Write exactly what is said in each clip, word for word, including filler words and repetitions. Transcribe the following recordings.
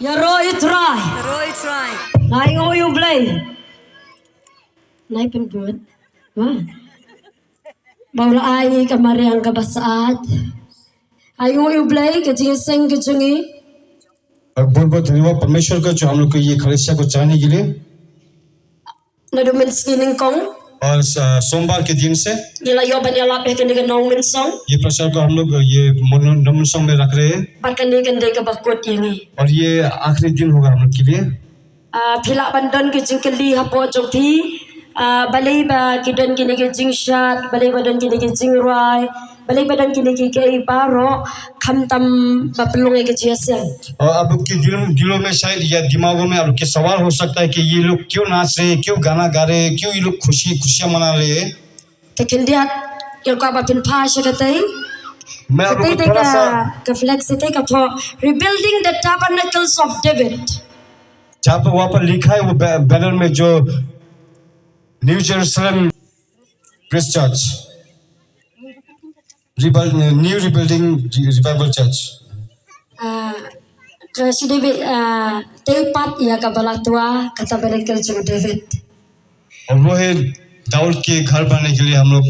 Ïaroh ïa u Trai. Ïaroh ïa u Trai. Ai nguh ïa u Blei. Nai pynbud. Wah. Ba u la ai ngi ka mariang kaba syaid. Ai nguh ïa u Blei ka jingïaseng ka jong ngi. बहुत बहुत धन्यवाद परमेश्वर का जो हम लोग को ये कलीसिया को चलाने के लिए। Naduh mynsngi nyngkong. और स-, सोमवार के दिन से Ngi la ïoh ban ïalap ïa kane ka nongmynsong. ये प्रचार को हम लोग ये मनो-, नवमन सॉन्ग में रख रहे हैं। Bad kane kan dei kaba kut ïa ngi. और ये आखिरी दिन होगा हम लोग के लिए। Ah, phi lah ban don ki jingkylli hapoh jong phi. Ah, balei ba ki don kine ki jingshad, balei ba don kine ki jingrwai, balei ba don kine ki kiei baroh, khamtam ba pynlong ïa ka jingïaseng. और आप लोग के दिल, दिलों में शायद या दिमागों में आप लोग के सवाल हो सकता है कि ये लोग क्यों नाच रहे हैं, क्यों गाना गा रहे हैं, क्यों ये लोग खुशी, खुशियां मना रहे हैं। Te khyndiat ïa ka ba pynpaw sha katei. मैं आप लोग Katei को te थोड़ा ka, सा ka flag sa te ka thoh Rebuilding the Tabernacles of David. जहाँ पर वहाँ पर लिखा है वो बै-, बैनर में जो New Jerusalem Grace Church, Rebuild, New Rebuilding Revival Church. Ah, ka shi David, ah, te pat ïa ka ba la twa ka tabernacle jong David. और वो है दाऊद के घर बनाने के लिए हम लोग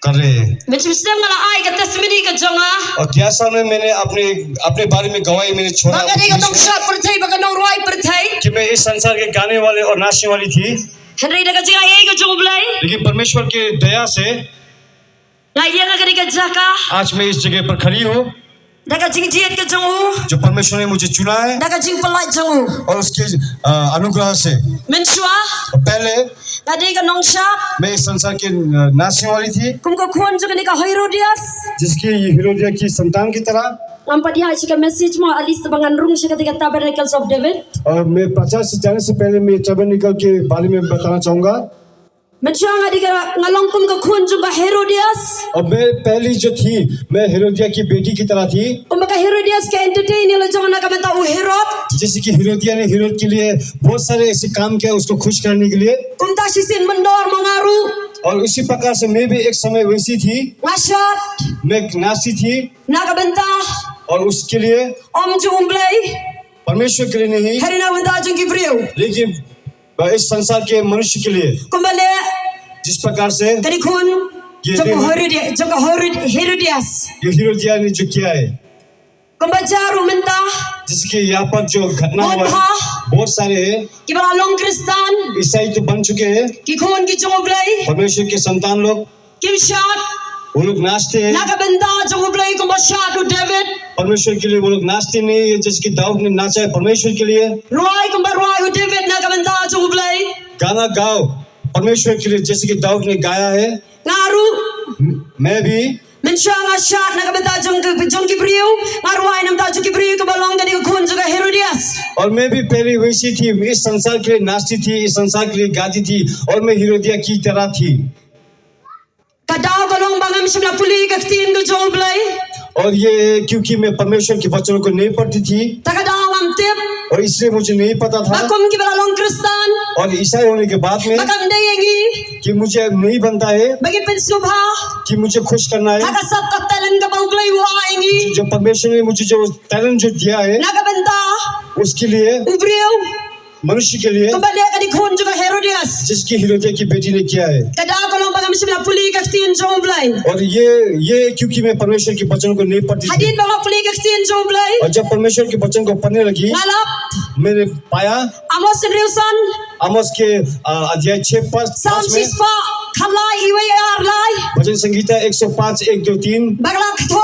कर रहे हैं। Mynshem snem nga la ai ka testimony ka jong nga. और ग्यारह साल में मैंने अपने, अपने बारे में गवाही मैंने छोड़ा। Ba nga dei ka nongshad pyrthei, ba nga nongrwai pyrthei. कि मैं इस संसार के गाने वाले और नाचने वाली थी। Hynrei da ka jingaiei ka jong U Blei, लेकिन परमेश्वर के दया से nga ïeng ha kane ka jaka. आज मैं इस जगह पर खड़ी हूँ। Da ka jingjied ka jong u. जो परमेश्वर ने मुझे चुना है। Da ka jingpynlait jong u. और उसके, अ, अनुग्रह से। Mynshuwa. और पहले nga dei ka nongshad. मैं इस संसार के, अ, नाचने वाली थी। Kum ka khun jong kane ka Herodias. जिसकी ये हेरोदिया की संतान की तरह। Ngam pat ïaid sha ka message mo, at least ba ngan rung sha katei ka Tabernacles of David. और मैं प्रचार से जाने से पहले मैं टैबरनेकल के बारे में बताना चाहूंगा। Mynshuwa nga dei ka, nga long kum ka khun jong ka Herodias. और मैं पहली जो थी, मैं हेरोदिया की बेटी की तरह थी। Kumba ka Herodias ka entertain ïa la jong na ka bynta u Herod. जैसे कि हेरोदिया ने हेरोद के लिए बहुत सारे ऐसे काम किया उसको खुश करने के लिए। Kumta shisien myndor ma nga ruh. और उसी प्रकार से मैं भी एक समय वैसी थी। Nga shad. मैं नाचती थी। Na ka bynta. और उसके लिए। Ym jong U Blei. परमेश्वर के लिए नहीं। Hynrei na ka bynta jong ki briew. लेकिन इस संसार के मनुष्य के लिए। Kumba leh. जिस प्रकार से। Kane ka khun. ये jong ka भी Herodi-, jong ka Herod-, Herodias. ये हेरोदिया ने जो किया है। Kumba jia ruh mynta. जैसे कि यहाँ पर जो घटना हुआ है, बहुत सारे हैं। Kiba la long Khristan. ईसाई तो बन चुके हैं। Ki khun ki jong U Blei. परमेश्वर के संतान लोग। Kim shad. वो लोग नाचते हैं। Na ka bynta jong U Blei kumba shad u David. परमेश्वर के लिए वो लोग नाचते नहीं है, जैसे कि दाऊद ने नाचा है परमेश्वर के लिए। Rwai kumba rwai u David na ka bynta jong U Blei. गाना गाओ परमेश्वर के लिए, जैसे कि दाऊद ने गाया है। Nga ruh. म-, मैं भी। Mynshuwa nga shad na ka bynta jong ki, jong ki briew. Nga rwai na ka bynta jong ki briew kiba long kane ka khun jong ka Herodias. और मैं भी पहले वैसी थी, इस संसार के लिए नाचती थी, इस संसार के लिए गाती थी, और मैं हेरोदिया की तरह थी। Ka daw ka long ba ngam shym la pule ka ktien ka jong U Blei. और ये क्योंकि मैं परमेश्वर के वचनों को नहीं पढ़ती थी। Ta ka daw ngam tip. और इसलिए मुझे नहीं पता था। Ba kum kiba la long Khristan. और ईसाई होने के बाद में। Ba kam dei ïa ngi. कि मुझे नहीं बनता है। Ba ngin pynsngewbha. कि मुझे खुश करना है। Ha ka sap ka talent kaba U Blei u ai ïa ngi. जो परमेश्वर ने मुझे जो टैलेंट जो दिया है। Na ka bynta. उसके लिए। U briew. मनुष्य के लिए। Kumba leh kane ka khun jong ka Herodias. जिसकी हेरोदिया की बेटी ने किया है। Ka daw ka long ba ngam shym la pule ka ktien jong U Blei. और ये, ये क्योंकि मैं परमेश्वर के वचन को नहीं पढ़ती थी। Hadien ba nga pule ka ktien jong U Blei. और जब परमेश्वर के वचन को पढ़ने लगी, nga lap. मैंने पाया। Amos hynriew san. आमोस के, अ, अध्याय छह पाँच, Salm पाँच में। Shispah khatlai, iwei ar lai. भजन संहिता एक सौ पाँच, एक, दो, तीन। Ba la thoh.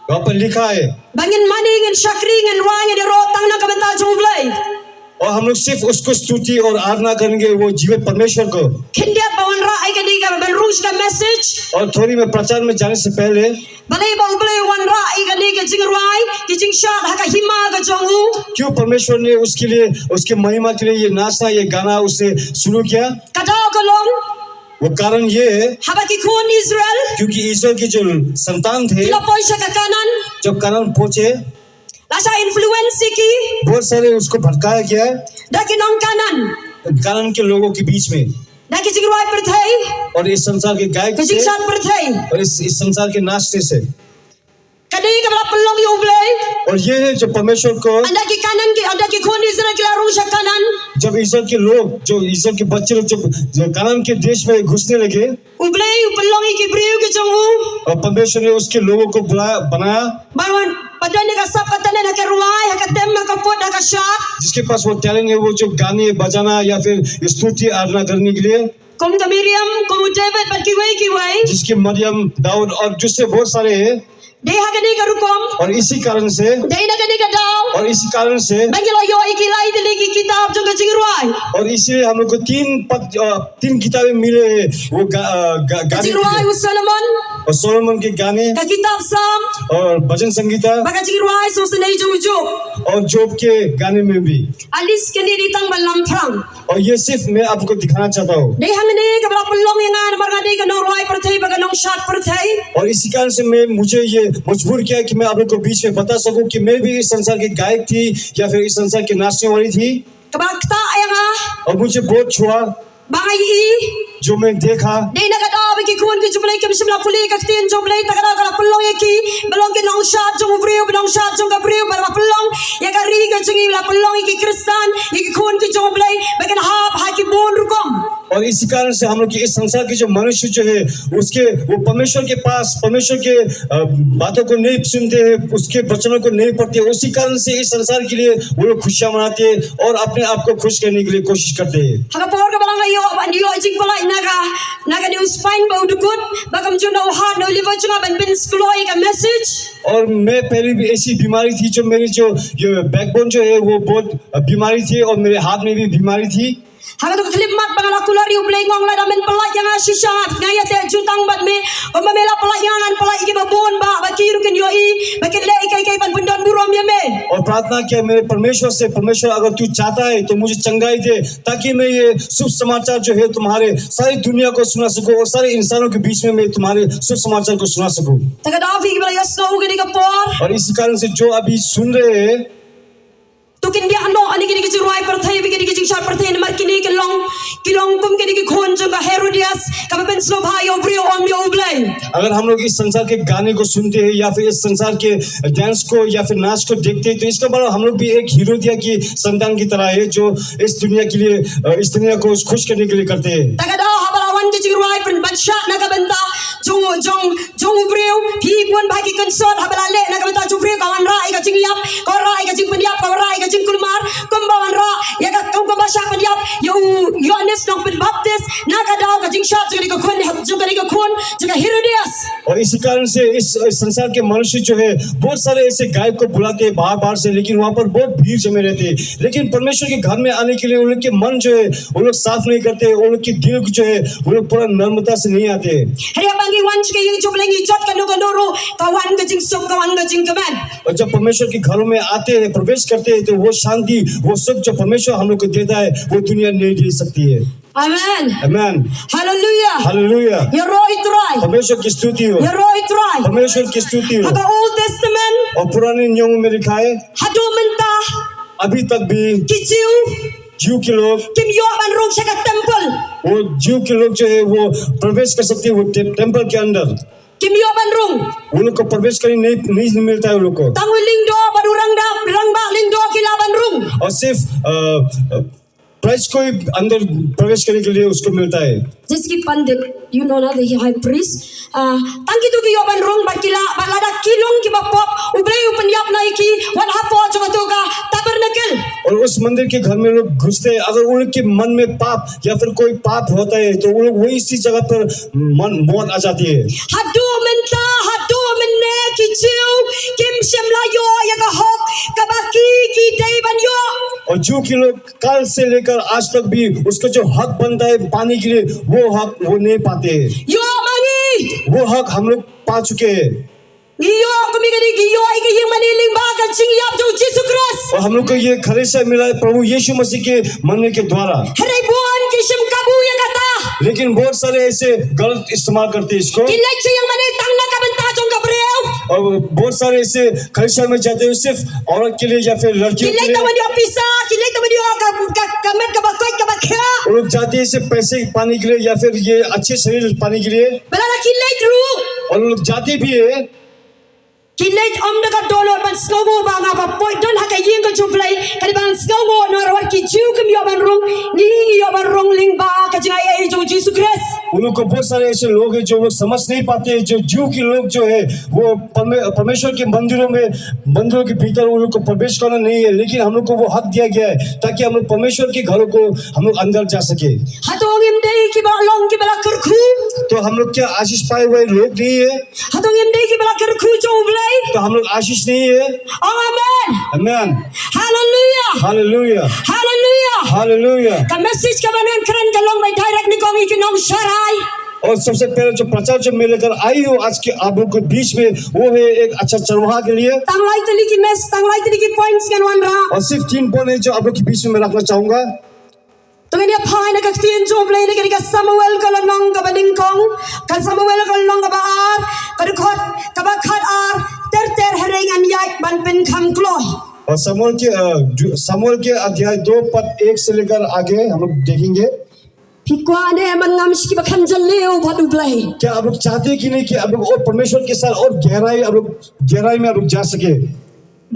वहाँ पर लिखा है। Ba ngin mane, ngin shakri, ngin rwai, ngin ïaroh tang na ka bynta jong U Blei. और हम लोग सिर्फ उसको स्तुति और आराधना करेंगे, वो जीवित परमेश्वर को। Khyndiat ba wanrah ïa kane ka, ban rung sha ka message. और थोड़ी मैं प्रचार में जाने से पहले। Balei ba U Blei u wanrah ïa kane ka jingrwai, ka jingshad ha ka hima ka jong u. क्यों परमेश्वर ने उसके लिए, उसके महिमा के लिए ये नाचना, ये गाना उसने शुरू किया? Ka daw ka long. वो कारण ये है। Haba ki khun Israel. क्योंकि इस्राएल के जो संतान थे। Ki la poi sha ka Kanaan. जब कनान पहुंचे। La shah influence ïa ki. बहुत सारे उसको भटकाया गया है। Da ki nong Kanaan. कनान के लोगों के बीच में। Da ki jingrwai pyrthei. और इस संसार के गायक से। Ka jingshad pyrthei. और इस, इस संसार के नाचने से। Ka dei kaba la pynlong ïa U Blei. और ये है जो परमेश्वर को Ynda ki Kanan ki, ynda ki khun Israel ki la rung sha Kanan. जब इसराइल के लोग, जो इसराइल के बच्चे लोग जब, जब कनान के देश में घुसने लगे, U Blei u pynlong ïa ki briew ki jong u. और परमेश्वर ने उसके लोगों को बुलाया, बनाया, Ba wan, ba don ïa ka sap ka tnat ha ka rwai, ha ka tem, ha ka pud, ha ka shad. जिसके पास वो टैलेंट है, वो जो गाने बजाना या फिर स्तुति आराधना करने के लिए, Kum ka Miriam, kum u David, bad kiwei kiwei. जिसके मरियम, दाऊद और दूसरे बहुत सारे हैं। Dei ha kane ka rukom. और इसी कारण से Dei na kane ka daw. और इसी कारण से Ba ngi la ïoh ïa ki lai tylli ki kitab jong ka jingrwai. और इसीलिए हम लोग को तीन पद, अ, तीन किताबें मिले हैं। वो गा, अ, गा, Ka गाने jingrwai के, u Solomon. और सोलोमन के गाने Ka kitab Sam. और भजन संगीता Bad ka jingrwai sawsynei jong u Job. और जोब के गाने में भी। At least kane dei tang ban lam thrang. और ये सिर्फ मैं आपको दिखाना चाहता हूँ। Dei hangne kaba la pynlong ïa nga namar nga dei ka nongrwai pyrthei bad ka nongshad pyrthei. और इसी कारण से मैं, मुझे ये मजबूर किया कि मैं आप लोग को बीच में बता सकूं कि मैं भी इस संसार की गायक थी या फिर इस संसार की नाचने वाली थी। Kaba ktah ïa nga. और मुझे बहुत छुआ Ba nga ïohi. जो मैं देखा। Dei na ka daw ba ki khun ki jong U Blei kim shym la pule ka ktien jong U Blei, ta ka daw ka la pynlong ïa ki ba long ki nongshad jong u briew, ba nongshad jong ka briew, ba la pynlong ïa ka ri ka jong ngi, la pynlong ïa ki Khristan, ïa ki khun ki jong U Blei ba kin hap ha ki bun rukom. और इसी कारण से हम लोग के इस संसार के जो मनुष्य जो है, उसके, वो परमेश्वर के पास, परमेश्वर के, अ, बातों को नहीं सुनते हैं, उसके वचनों को नहीं पढ़ते। उसी कारण से इस संसार के लिए वो लोग खुशियां मनाते हैं और अपने आप को खुश करने के लिए कोशिश करते हैं। Ha ka por kaba la nga ïoh ban ïoh jingpyllait na ka, na kane u spine bad u dkut, ba kam ju na u heart na u liver jong nga ban pynskhem ïa ka message. और मैं पहले भी ऐसी बीमारी थी, जो मेरी जो, ये बैकबोन जो है, वो बहुत बीमारी थी और मेरे हाथ में भी बीमारी थी। Ha kato ka khyllipmat ba nga la kular ïa U Blei, nga ong lada men pyllait ïa nga shisha nga ïateh jutang bad me. Kumba me la pyllait ïa nga, ngan pyllait ïa kiba bun ba, ba ki ruh kin ïohi, ba kin leh ïa kiei kiei ban pyndonburom ïa me. और प्रार्थना किया मेरे परमेश्वर से, परमेश्वर अगर तू चाहता है तो मुझे चंगाई दे, ताकि मैं ये शुभ समाचार जो है तुम्हारे सारी दुनिया को सुना सकूं और सारे इंसानों के बीच में मैं तुम्हारे शुभ समाचार को सुना सकूं। Ta ka daw phi kiba la ïohsngew kane ka por. और इस कारण से जो अभी सुन रहे हैं, To kin biang noh ïa kine ki jingrwai pyrthei bad kine ki jingshad pyrthei namar kine ki long, ki long kum kine ki khun jong ka Herodias kaba pynsngewbha ïa u briew ym ïa U Blei. अगर हम लोग इस संसार के गाने को सुनते हैं या फिर इस संसार के डांस को या फिर नाच को देखते हैं, तो इसका मतलब हम लोग भी एक हिरोदिया की संतान की तरह है, जो इस दुनिया के लिए, अ, इस दुनिया को खुश करने के लिए करते हैं। Ta ka daw haba la wan ki jingrwai pyn- ban shad na ka bynta jong, jong jong u briew, phi bun ba ki kynsot haba la leh na ka bynta jong u briew, ka wanrah ïa ka jingïap, ka wanrah ïa ka jingpynïap, ka wanrah ïa ka jingkulmar, kumba wanrah ïa ka, kum, kumba shah pynïap ïa u Ïoannis Nongpynbaptis na ka daw ka jingshad jong kane ka khun, jong kane ka khun jong ka Herodias. और इसी कारण से इस, इस संसार के मनुष्य जो है, बहुत सारे ऐसे गायक को बुलाते हैं बाहर बाहर से, लेकिन वहाँ पर बहुत भीड़ जमे रहते हैं। लेकिन परमेश्वर के घर में आने के लिए उन लोग के मन जो है, वो लोग साफ नहीं करते, वो लोग के दिल जो है, वो लोग पूरा नम्रता से नहीं आते। Hynrei haba ngi wan sha ka ïing jong U Blei ngi jot kano kano ruh, ka wan ka jingsuk, ka wan ka jingkmen. और जब परमेश्वर के घरों में आते हैं, प्रवेश करते हैं, तो वो शांति, वो सुख जो परमेश्वर हम लोग को देता है, वो दुनिया नहीं दे सकती है। Amen. Amen. Hallelujah. Hallelujah. Ïaroh ïa u Trai. परमेश्वर की स्तुति हो। Ïaroh ïa u Trai. परमेश्वर की स्तुति हो। Ha ka Old Testament. और पुराने नियमों में लिखा है। Haduh mynta. अभी तक भी। Ki Jiw. ज्यू के लोग। Kim ïoh ban rung sha ka temple. वो ज्यू के लोग जो है वो प्रवेश कर सकते हैं वो टे-, टेम्पल के अंदर। Kim ïoh ban rung. वो लोग को प्रवेश करने नहीं, नहीं मिलता है उन लोग को। Tang u lyngdoh bad u rangbah, rangbah lyngdoh ki lah ban rung. और सिर्फ, अ, अ, प्राइस्ट को ही अंदर प्रवेश करने के लिए उसको मिलता है। Just ki pandit, you know, na, the high priest. Ah, tang kito ki ïoh ban rung, bad ki lah, bad lada ki long kiba pop, U Blei u pynïap noh ïa ki wat hapoh jong kato ka tabernacle. और उस मंदिर के घर में लोग घुसते हैं, अगर उन लोग के मन में पाप या फिर कोई पाप होता है, तो वो लोग वही इसी जगह पर मन, मौत आ जाती है। Haduh mynta, haduh mynne ki Jiw kim shym la ïoh ïa ka hok kaba ki, ki dei ban ïoh. और ज्यू के लोग कल से लेकर आज तक भी उसका जो हक बनता है पाने के लिए, वो हक वो नहीं पाते हैं। Ïoh ma ngi. वो हक हम लोग पा चुके हैं। Ngi ïoh kum ïa kane, ngi ïoh ïa ka ïing mane lyngba ka jingïap jong u Jisu Khrist. और हम लोग को ये कलीसिया मिला है प्रभु यीशु मसीह के मरने के द्वारा। Hynrei bun ki shym kabu ïa kata. लेकिन बहुत सारे ऐसे गलत इस्तेमाल करते हैं इसको। Ki leit sha ïing mane tang na ka bynta jong ka briew. और बहुत सारे ऐसे कलीसिया में जाते हैं सिर्फ औरत के लिए या फिर लड़कियों के लिए। Ki leit tang ban ïoh pisa, ki leit tang ban ïoh ka, ka, ka met kaba koit kaba khiah. वो लोग जाते हैं सिर्फ पैसे पाने के लिए या फिर ये अच्छे शरीर पाने के लिए। Bad lada ki leit ruh. और वो लोग जाते भी है। Ki leit ym da ka dohnud ban sngewnguh ba nga ba poi don ha ka ïing ka jong U Blei, ka dei ban sngewnguh namar wat ki Jiw kim ïoh ban rung, ngi ngi ïoh ban rung lyngba ka jingai ei jong U Jisu Khrist. उन लोग को बहुत सारे ऐसे लोग हैं जो वो समझ नहीं पाते हैं, जो जू के लोग जो है वो परमे-, परमेश्वर के मंदिरों में, मंदिरों के भीतर उन लोग को प्रवेश करना नहीं है, लेकिन हम लोग को वो हक दिया गया है ताकि हम लोग परमेश्वर के घरों को हम लोग अंदर जा सके। Hato ngim dei kiba long kiba la kyrkhu? तो हम लोग क्या आशीष पाए हुए लोग नहीं है? Hato ngim dei kiba la kyrkhu jong U Blei? तो हम लोग आशीष नहीं है? Oh, amen. Amen. Hallelujah. Hallelujah. Hallelujah. Hallelujah. Ka message kaba ngan kren ka long ba direct nyngkong ïa ki nongsharai. और सबसे पहले जो प्रचार जो मैं लेकर आई हूँ आज के आप लोग के बीच में, वो है एक अच्छा चरवाहा के लिए। Tang lai tylli ki mes, tang lai tylli ki points ngan wanrah. और सिर्फ तीन पॉइंट है जो आप लोग के बीच में मैं रखना चाहूंगा। To ngin ïa phai na ka ktien jong U Blei na ka dei ka Samuel ka lynnong kaba nyngkong, ka Samuel ka lynnong kaba ar, ka dkhot kaba khatar ter ter, hynrei ngan ïaid ban pynkham kloi. और शमूएल के, अ, जो, शमूएल के अध्याय दो पद एक से लेकर आगे हम लोग देखेंगे। Phi kwah ne ban ngam sha kiba khlem jylliew bad U Blei? क्या आप लोग चाहते हैं कि नहीं कि आप लोग और परमेश्वर के साथ और गहराई, आप लोग गहराई में आप लोग जा सके?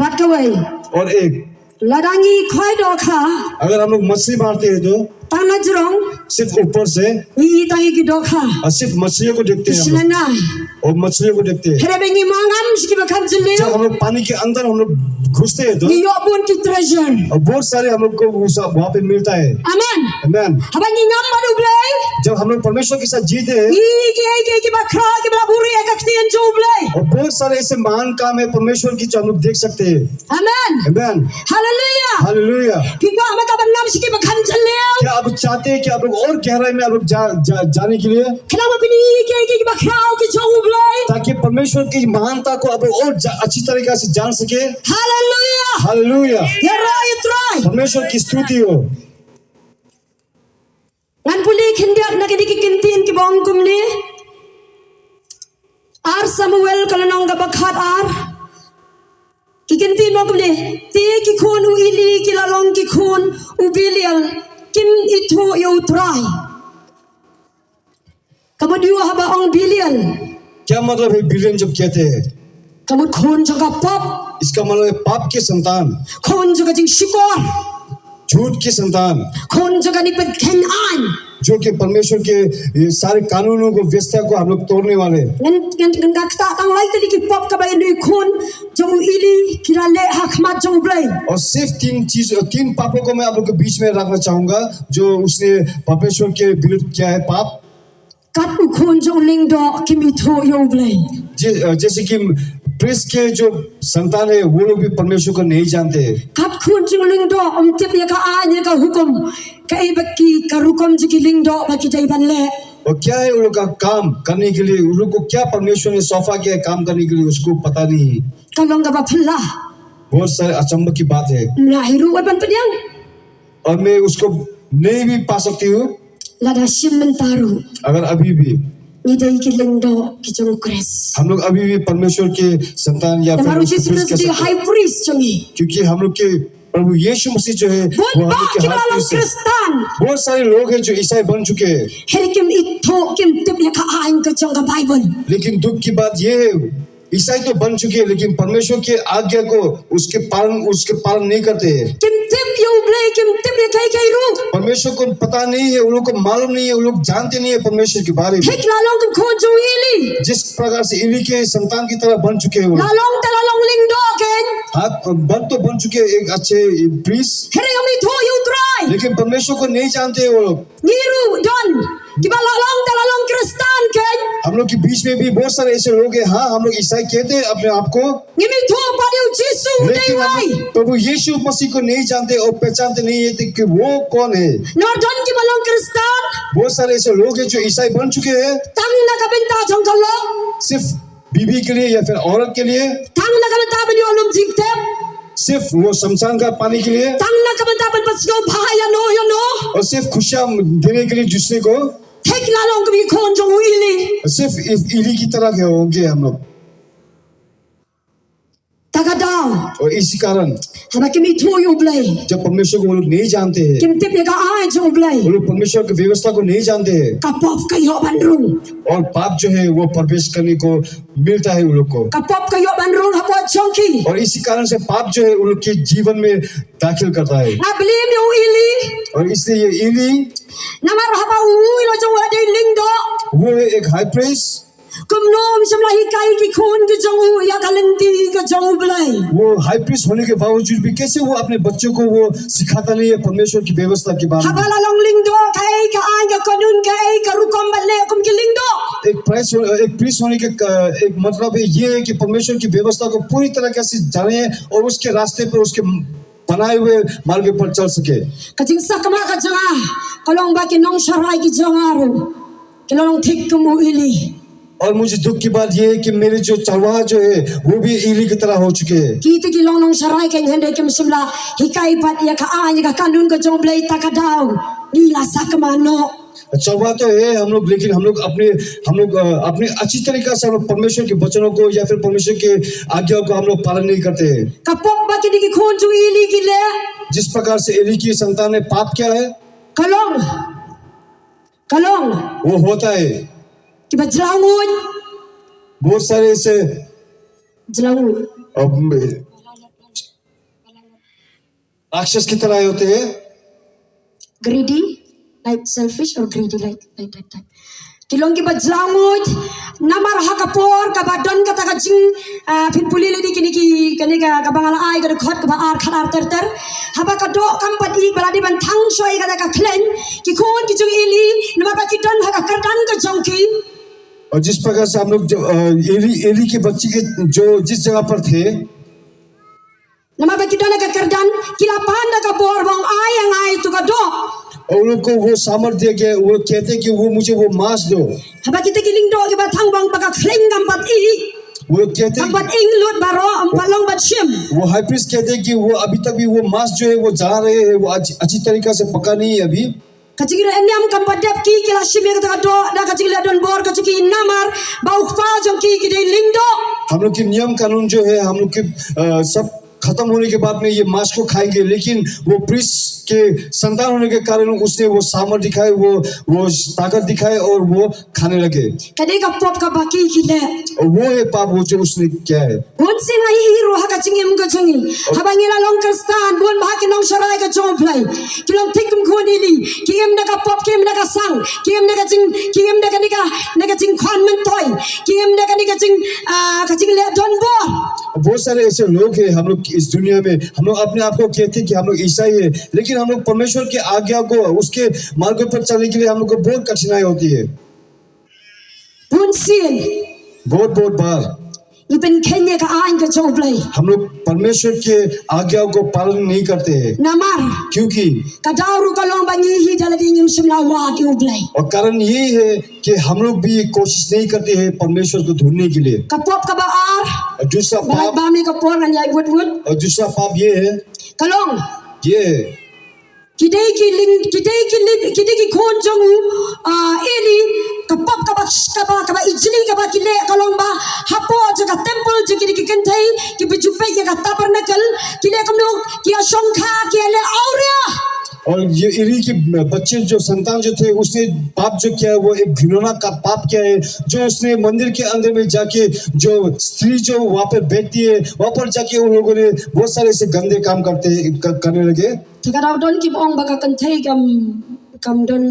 Bad kawei. और एक, lada ngi khoi dohkha, अगर हम लोग मछली मारते हैं तो tang na jrong, सिर्फ ऊपर से, ngi i tang ïa ki dohkha, और सिर्फ मछलियों को देखते हैं हम लोग, shlei na, और मछलियों को देखते हैं। Hynrei ba ngi ngam sha kiba khlem jylliew, जब हम लोग पानी के अंदर हम लोग घुसते हैं तो, ngi ïoh bun ki treasure, और बहुत सारे हम लोग को वो सब वहाँ पे मिलता है। Amen. Amen. Haba ngi ngam bad U Blei, जब हम लोग परमेश्वर के साथ जीते हैं, ngi ïohi kiei kiei kiba khraw kiba la buhrieh ha ka ktien jong U Blei. और बहुत सारे ऐसे महान काम है परमेश्वर की जो हम लोग देख सकते हैं। Amen. Amen. Hallelujah. Hallelujah. Phi kwah mynta ban ngam sha kiba khlem jylliew? क्या आप चाहते हैं कि आप लोग और गहराई में आप लोग जा, जा, जाने के लिए? Khnang ba phin ïohi kiei kiei kiba khraw ki jong U Blei, ताकि परमेश्वर की महानता को आप लोग और जा, अच्छी तरीके से जान सके। Hallelujah. Hallelujah. Ïaroh ïa U Trai. परमेश्वर की स्तुति हो। Ngan pule khyndiat na kine ki kyntien kiba ong kumne. Ar Samuel ka lynnong kaba khatar. Ki kyntien ba ong kumne. Te ki khun u Eli ki la long ki khun u Belial, kim ithuh ïa U Trai. Ka mut ïa u haba ong Belial? क्या मतलब है बिलियन जब कहते हैं? Ka mut khun jong ka pop. इसका मतलब है पाप के संतान। Khun jong ka jingshukor। झूठ के संतान। Khun jong kane ka pyrthei aiñ। जो कि परमेश्वर के ये सारे कानूनों को, व्यवस्था को हम लोग तोड़ने वाले हैं। Ngan, ngan, ngan ktah tang lai tylli ki pop kiba ïa une u khun jong u Eli ki la leh ha khmat jong U Blei. और सिर्फ तीन चीज, तीन पापों को मैं आप लोग के बीच में रखना चाहूंगा, जो उसने परमेश्वर के विरुद्ध किया है पाप। Kat u khun jong u lyngdoh kim ithuh ïa U Blei। जै-, अ, जैसे कि प्रिंस के जो संतान है, वो लोग भी परमेश्वर को नहीं जानते हैं। Kat khun jong u lyngdoh um tip ïa ka aiñ ïa ka hukum, kaei ba ki, ka rukom jong ki lyngdoh ba ki dei ban leh। और क्या है उन लोग का काम करने के लिए, उन लोग को क्या परमेश्वर ने सौंपा क्या है काम करने के लिए, उसको पता नहीं है। Ka long kaba phylla। बहुत सारे अचंभव की बात है। Ym lah hi ruh ban pdiang। और मैं उसको नहीं भी पा सकती हूँ। Lada shim mynta ruh, अगर अभी भी, ngi dei ki lyngdoh ki jong U Khrist। हम लोग अभी भी परमेश्वर के संतान या फिर Namar U Jisu Khrist u dei u High Priest jong ngi। क्योंकि हम लोग के प्रभु यीशु मसीह जो है, वो हम लोग के High Priest है। Bun bha kiba la long Khristan। बहुत सारे लोग हैं जो ईसाई बन चुके हैं। Hynrei kim ithuh, kim tip ïa ka aiñ ka jong ka Baibl। लेकिन दुख की बात ये है, ईसाई तो बन चुके हैं, लेकिन परमेश्वर के आज्ञा को, उसके पालन, उसके पालन नहीं करते हैं। Kim tip ïa U Blei, kim tip ïa kaei kaei ruh। परमेश्वर को पता नहीं है, उन लोग को मालूम नहीं है, उन लोग जानते नहीं है परमेश्वर के बारे में। Thik la long kum khun jong u Eli। जिस प्रकार से एली के संतान की तरह बन चुके हैं वो लोग। La long te la long lyngdoh kein। हाँ, बन तो बन चुके हैं एक अच्छे प्रिंस। Hynrei ym ithuh ïa U Trai। लेकिन परमेश्वर को नहीं जानते हैं वो लोग। Ngi ruh don kiba la long te la long Khristan kein। हम लोग के बीच में भी बहुत सारे ऐसे लोग हैं, हाँ, हम लोग ईसाई कहते हैं अपने आप को। Ngim ithuh pat ïa U Jisu u dei uei। लेकिन हम लोग प्रभु यीशु मसीह को नहीं जानते और पहचानते नहीं है कि वो कौन है। Namar don kiba long Khristan। बहुत सारे ऐसे लोग हैं जो ईसाई बन चुके हैं। Tang na ka bynta jong ka lok। सिर्फ बीवी के लिए या फिर औरत के लिए। Tang na ka bynta ban ïoh lum jingtep। सिर्फ वो शमशान घाट पाने के लिए। Tang na ka bynta ban pynsngewbha ïano ïano। और सिर्फ खुशियां देने के लिए दूसरे को। Thik la long kum ki khun jong u Eli। सिर्फ इस एली की तरह के होंगे हम लोग। Ta ka daw। इसी कारण, haba kim ithuh ïa U Blei, जब परमेश्वर को वो लोग नहीं जानते हैं, kim tip ïa ka aiñ jong U Blei, वो लोग परमेश्वर की व्यवस्था को नहीं जानते हैं, ka pop ka ïoh ban rung, और पाप जो है वो प्रवेश करने को मिलता है उन लोग को। Ka pop ka ïoh ban rung hapoh jong ki. और इसी कारण से पाप जो है उन लोग के जीवन में दाखिल करता है। Nga blame ïa u Eli. और इसलिए ये एली, namar haba u, u la jong u la dei lyngdoh, वो है एक हाई प्रीस्ट। Kumno um shym la hikai ki khun ki jong u ïa ka lynti ka jong U Blei? वो हाई प्रीस्ट होने के बावजूद भी कैसे वो अपने बच्चों को वो सिखाता नहीं है परमेश्वर की व्यवस्था के बारे में? Haba la long lyngdoh, kaei ka aiñ, ka kanun, kaei ka rukom ban leh kum ki lyngdoh? एक प्रीस्ट हो-, एक प्रीस्ट होने के क-, एक मतलब है ये है कि परमेश्वर की व्यवस्था को पूरी तरह से जाने और उसके रास्ते पर, उसके बनाए हुए मार्ग पर चल सके। Ka jingsakma ka jong nga ka long ba ki nongsharai ki jong nga ruh ki long thik kum u Eli. और मुझे दुख की बात यह है कि मेरे जो चरवाहा जो है वो भी एली की तरह हो चुके हैं। Ki te ki long nongsharai kein hynrei kim shym la hikai pat ïa ka aiñ, ïa ka kanun ka jong U Blei, ta ka daw ngi la sakma noh. चरवाहा तो है हम लोग, लेकिन हम लोग अपने, हम लोग, अ, अपने अच्छी तरीका से हम लोग परमेश्वर के वचनों को या फिर परमेश्वर के आज्ञा को हम लोग पालन नहीं करते हैं। Ka pop ba kine ki khun jong u Eli ki leh, जिस प्रकार से एली की संतान ने पाप किया है, ka long, ka long, वो होता है। Kiba jlaw nguid. बहुत सारे ऐसे, jlaw nguid, अब राक्षस की तरह होते हैं। Greedy, like selfish or greedy, like, like, like, like. Ki long kiba jlaw nguid, namar ha ka por kaba don kata ka jing, ah, phin pule lei kine ki, kane ka, kaba nga la ai ka dkhot kaba ar, khat ar ter ter. Haba ka doh kam pat ïeit ba la dei ban thang shuwa ïa kata ka khleiñ, ki khun ki jong u Eli, namar ba ki don ha ka kyrdan ka jong ki. और जिस प्रकार से हम लोग जो, अ, एली, एली के बच्चे के जो जिस जगह पर थे, namar ba ki don ha ka kyrdan, ki la pan da ka bor ba ong ai ïa nga ïa uto ka doh. और उनको वो सामर्थ दिया गया, वो कहते कि वो मुझे वो मांस दो। Haba kita ki lyngdoh kiba thang ba ong ba ka khleiñ kam pat ïeit, वो कहते, kam pat ïeng lut baroh, ym pat long ban shim. वो हाई प्रीस्ट कहते कि वो अभी तक भी वो मांस जो है वो जला रहे हैं, वो अच्छी, अच्छी तरीका से पका नहीं है अभी। Ka jingleh niam kam pat dep, ki, ki la shim ïa kata ka doh da ka jingleh donbor ka jong ki namar ba u kpa jong ki, ki dei lyngdoh. हम लोग के नियम कानून जो है, हम लोग के, अ, सब खत्म होने के बाद में ये मांस को खाएंगे, लेकिन वो प्रीस्ट के संतान होने के कारण उसने वो सामर्थ दिखाए, वो, वो ताकत दिखाए और वो खाने लगे। Kane ka pop kaba ki, ki leh. और वो है पाप, वो जो उसने किया है। Bun sien nga ïohi ruh ha ka jingim ka jong ngi. Haba ngi la long Khristan, bun bah ki nongsharai ka jong U Blei ki long thik kum khun Eli, ki im da ka pop, ki im da ka sang, ki im da ka jing, ki im da kane ka, da ka jingkhwan myntoi, ki im da kane ka jing, ah, ka jingleh donbor. बहुत सारे ऐसे लोग हैं हम लोग इस दुनिया में, हम लोग अपने आप को कहते हैं कि हम लोग ईसाई है, लेकिन हम लोग परमेश्वर की आज्ञा को, उसके मार्ग पर चलने के लिए हम लोग को बहुत कठिनाई होती है। Bun sien, बहुत, बहुत बार ngi pynkheiñ ïa ka aiñ ka jong U Blei. हम लोग परमेश्वर के आज्ञाओं को पालन नहीं करते हैं। Namar, क्योंकि, ka daw ruh ka long ba ngi hi da lade ngim shym la wad ïa U Blei. और कारण यही है कि हम लोग भी कोशिश नहीं करते हैं परमेश्वर को ढूंढने के लिए। Ka pop kaba ar, और दूसरा ba, पाप, ba me ka por ngan ïaid wut wut. और दूसरा पाप ये है, ka long, ये है, ki dei ki lyng, ki dei ki lyng, ki dei ki khun jong u, ah, Eli, ka pop kaba, kaba, kaba ijli kaba ki leh ka long ba hapoh jong ka temple jong kine ki kynthei kiba ju peit ïa ka tabernacle, ki leh kumno, ki ïa shongkha, ki ïa leh awria. और ये एली के बच्चे जो संतान जो थे, उसने पाप जो किया है, वो एक घिनौना का पाप किया है, जो उसने मंदिर के अंदर में जाके जो स्त्री जो वहाँ पर बैठती है, वहाँ पर जाके उन लोगों ने बहुत सारे ऐसे गंदे काम करते, क-, करने लगे। Te ka daw don kiba ong ba ka kynthei kam, kam don,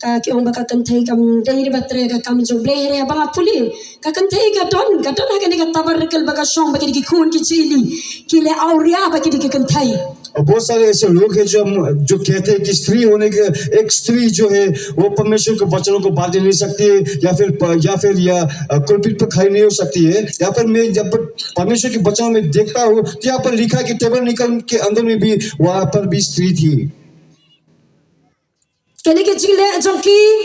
ka, ki ong ba ka kynthei kam dei re ba trei ka kam jong U Blei, re ba nga pule. Ka kynthei ka don, ka don ha kane ka tabernacle ba ka shong ba ki dei ki khun ki jong Eli, ki leh awria ba ki dei ki kynthei. और बहुत सारे ऐसे लोग हैं जो हम, जो कहते हैं कि स्त्री होने के, एक स्त्री जो है वो परमेश्वर के वचनों को बांध नहीं सकती है, या फिर प-, या फिर या, अ, pulpit पर खड़ी नहीं हो सकती है, या फिर मैं जब परमेश्वर के वचनों में देखता हूँ तो यहाँ पर लिखा है कि tabernacle के अंदर में भी, वहाँ पर भी स्त्री थी। Kane ka jingleh jong ki,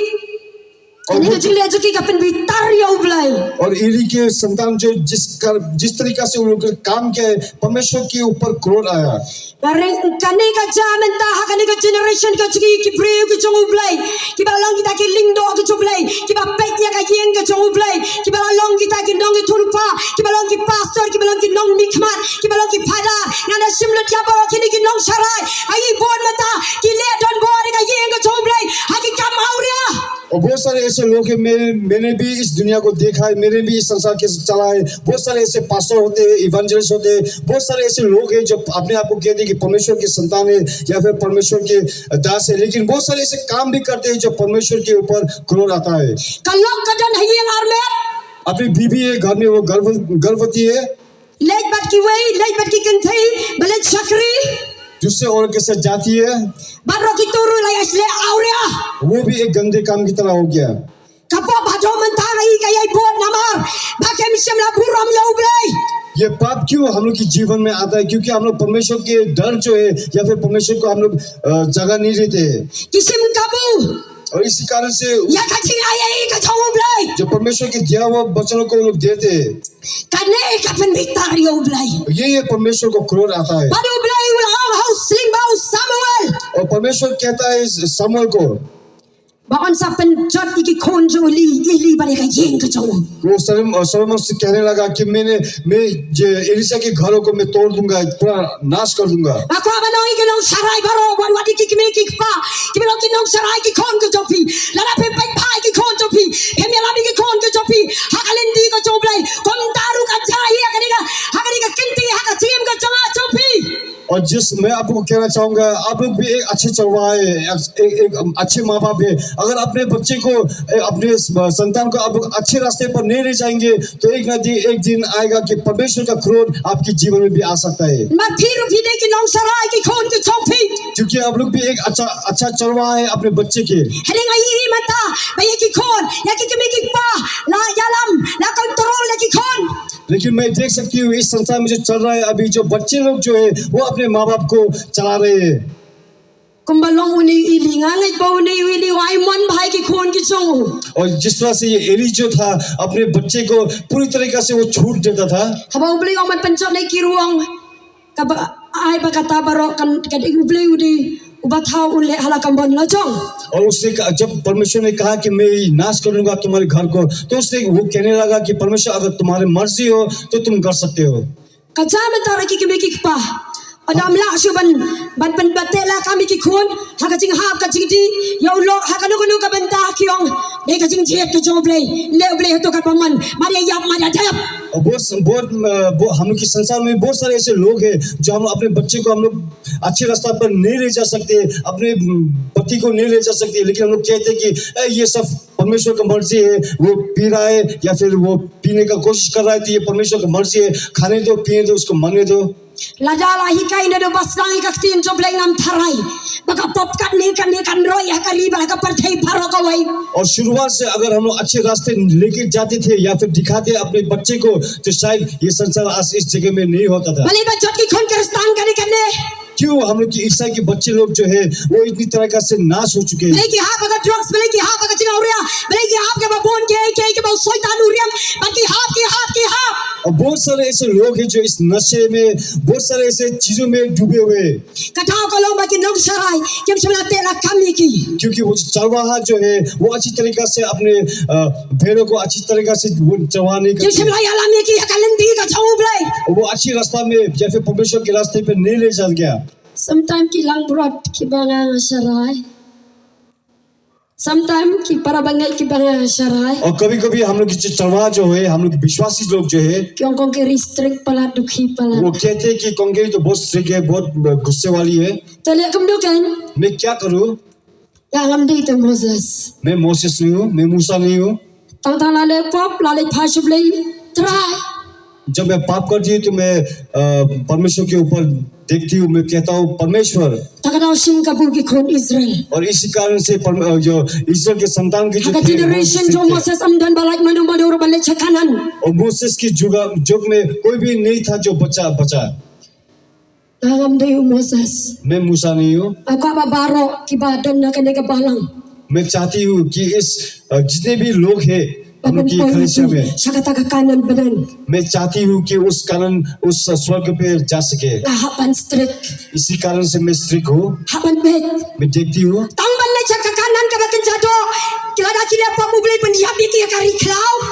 Kane ka jingleh jong ki ka pynbitar ïa U Blei. और एली के संतान जो जिस कर, जिस तरीका से उन लोगों ने काम किया है, परमेश्वर के ऊपर क्रोध आया। Ba ring kane ka jia mynta ha kane ka generation ka jong ki, ki briew ki jong U Blei, kiba long kita ki lyngdoh ki jong U Blei, kiba peit ïa ka ïing ka jong U Blei, kiba long kita ki nongïathuhlypa, kiba long ki pastor, kiba long ki nongmihkhmat, kiba long ki phadar. Ngan da shim lut ïa baroh kine ki nongsharai. Ai bun mynta ki leh donbor ïa ka ïing ka jong U Blei ha ki kam awria. और बहुत सारे ऐसे लोग हैं, मेरे, मैंने भी इस दुनिया को देखा है, मैंने भी इस संसार के चला है। बहुत सारे ऐसे पास्टर होते हैं, इवेंजलिस्ट होते हैं, बहुत सारे ऐसे लोग हैं जो अपने आप को कहते हैं कि परमेश्वर के संतान है या फिर परमेश्वर के दास है, लेकिन बहुत सारे ऐसे काम भी करते हैं जो परमेश्वर के ऊपर क्रोध आता है। Ka lok ka don ha ïing armet. अपनी बीवी है, घर में वो गर्भ, गर्भवती है। Leit bad kiwei, leit bad ki kynthei, ba leit shakri. दूसरे औरत के साथ जाती है। Baroh kito ruh la ïa leh awria. वो भी एक गंदे काम की तरह हो गया। Ka pop haduh mynta ka ïa ka ïai bud namar ba kim shym la burom ïa U Blei. ये पाप क्यों हम लोग के जीवन में आता है? क्योंकि हम लोग परमेश्वर के डर जो है या फिर परमेश्वर को हम लोग, अ, जगह नहीं देते हैं। Ki shim kabu. और इसी कारण से ïa ka jingai ïa ka jong U Blei. जो परमेश्वर के दिया हुआ वचनों को वो लोग देते हैं। Kane ka pynbitar ïa U Blei. ये, ये परमेश्वर को क्रोध आता है। Bad U Blei u la ong ha u symbah u Samuel. और परमेश्वर कहता है इस शमूएल को, ba un sa pynjot ïa ki khun jong u Eli, Eli bad ïa ka ïing ka jong u. वो सलोम-, सलोमन से कहने लगा कि मैंने, मैं ये एलीशा के घरों को मैं तोड़ दूंगा, पूरा नाश कर दूंगा। Nga kwah ban ong ïa ki nongsharai baroh, wat wat ïa ki kmie ki kpa, kiba long ki nongsharai ki khun ka jong phi. Lada phim peit bha ïa ki khun jong phi, phim ïalam ïa ki khun ka jong phi ha ka lynti ka jong U Blei, kumta ruh kan jia ïa kane ka, ha kane ka kynti, ha ka jingim ka jong nga jong phi. और जिस, मैं आप लोग को कहना चाहूंगा, आप लोग भी एक अच्छे चरवाहे हैं, एक, एक, एक अच्छे माँ बाप है। अगर अपने बच्चे को, ए, अपने स-, संतान को आप लोग अच्छे रास्ते पर नहीं ले जाएंगे, तो एक ना दि-, एक दिन आएगा कि परमेश्वर का क्रोध आपके जीवन में भी आ सकता है। Namar phi ruh phi dei ki nongsharai ki khun ki jong phi. क्योंकि आप लोग भी एक अच्छा, अच्छा चरवाहा है अपने बच्चे के। Hynrei nga ïohi mynta ba ïa ki khun, ïa ki kmie ki kpa la ïalam, la control ïa ki khun. लेकिन मैं देख सकती हूँ इस संसार में जो चल रहा है अभी, जो बच्चे लोग जो है वो अपने माँ बाप को चला रहे हैं। Kumba long une u Eli, nga ngeit ba une u Eli u ai mon bha ïa ki khun ki jong u. और जिस तरह से ये एली जो था, अपने बच्चे को पूरी तरीका से वो छूट देता था। Haba U Blei u ong ban pynjot ïa ki ruh, kaba ai ba kata baroh kan, kan U Blei u dei uba thaw un leh ha la ka mon la jong. और उसने कहा, जब परमेश्वर ने कहा कि मैं नाश कर लूंगा तुम्हारे घर को, तो उसने वो कहने लगा कि परमेश्वर, अगर तुम्हारी मर्जी हो तो तुम कर सकते हो। Ka jia mynta ruh ki kmie ki kpa, ynda ym lah shuh ban, ban, ban, ban teh lakam ïa ki khun ha ka jinghap ka jingdih, ïa u lok ha kano kano ka bynta, ki ong dei ka jingjied ka jong U Blei, leh U Blei hato katba mon, mar ïa ïap mar ïa dep. और बहुत, बहुत, अ, बहुत, हम लोग के संसार में बहुत सारे ऐसे लोग हैं जो हम अपने बच्चे को हम लोग अच्छे रास्ता पर नहीं ले जा सकते, अपने, अम, पति को नहीं ले जा सकते, लेकिन हम लोग कहते हैं कि, "ए, ये सब परमेश्वर का मर्जी है, वो पी रहा है या फिर वो पीने का कोशिश कर रहा है, तो ये परमेश्वर का मर्जी है, खाने दो, पीने दो, उसको मरने दो।" Lada la hikai naduh ba sdang ïa ka ktien jong U Blei, ngam tharai ba ka pop katne katne kan roi ha ka ri bad ha ka pyrthei baroh kawei. और शुरुआत से अगर हम लोग अच्छे रास्ते लेके जाते थे या फिर दिखाते अपने बच्चे को, तो शायद ये संसार आज इस जगह में नहीं होता था। Balei ba jot ki khun Khristan kane kane? क्यों हम लोग के ईसाई के बच्चे लोग जो है वो इतनी तरह का से नाश हो चुके हैं? Balei ki hap ha ka drugs, balei ki hap ha ka jingawria, balei ki hap ha kaba bun kiei kiei kaba u Soitan u riam, bad ki hap, ki hap, ki hap. और बहुत सारे ऐसे लोग हैं जो इस नशे में, बहुत सारे ऐसे चीजों में डूबे हुए हैं। Ka daw ka long ba ki nongsharai kim shym la teh lakam ïa ki। क्योंकि वो जो चरवाहा जो है, वो अच्छी तरीका से अपने, अ, भेड़ों को अच्छी तरीका से वो चरवाहा नहीं करते। Kim shym la ïalam ïa ki ha ka lynti ka jong U Blei। वो अच्छी रास्ता में या फिर परमेश्वर के रास्ते पे नहीं ले जा गया। Sometimes ki langbrot kiba nga sharai, sometimes ki para bangeit kiba nga sharai, और कभी-कभी हम लोग की जो चरवाहा जो है, हम लोग विश्वासी लोग जो है, ki ong kong ki strict palat, dukhi palat। वो कहते हैं कि कौंके तो बहुत स्ट्रिक्ट है, बहुत गुस्से वाली है। To leh kumno keiñ? मैं क्या करूँ? Nga ngam dei te Moses। मैं मोसेस नहीं हूँ, मैं मूसा नहीं हूँ। Tang tang la leh pop, la leh phai sha U Blei, Trai। जब मैं पाप करती हूँ तो मैं, अ, परमेश्वर के ऊपर देखती हूँ, मैं कहता हूँ, "परमेश्वर।" Te ka daw shim kabu ki khun Israel। और इसी कारण से पर-, अ, जो इस्राएल के संतान की जो थे, वो generation jong Moses ym don ba lait mano mano ruh ban leit sha Kanaan। और मोसेस की जुग, जुग में कोई भी नहीं था जो बचा, बचा। Nga ngam dei u Moses। मैं मूसा नहीं हूँ। Nga kwah ba baroh kiba don na kane ka balang, मैं चाहती हूँ कि इस, अ, जितने भी लोग हैं, हम लोग की कलीसिया में, sha kata ka kanan bneng, मैं चाहती हूँ कि उस कानन, उस स्वर्ग पे जा सके। Nga hap ban strict. इसी कारण से मैं स्ट्रिक्ट हूँ। Hap ban peit. मैं देखती हूँ। Tang ban leit sha ka kanan kaba kynja doh, ki la da ki leh pop, U Blei pynïap ïa ki ha ka ri khlaw.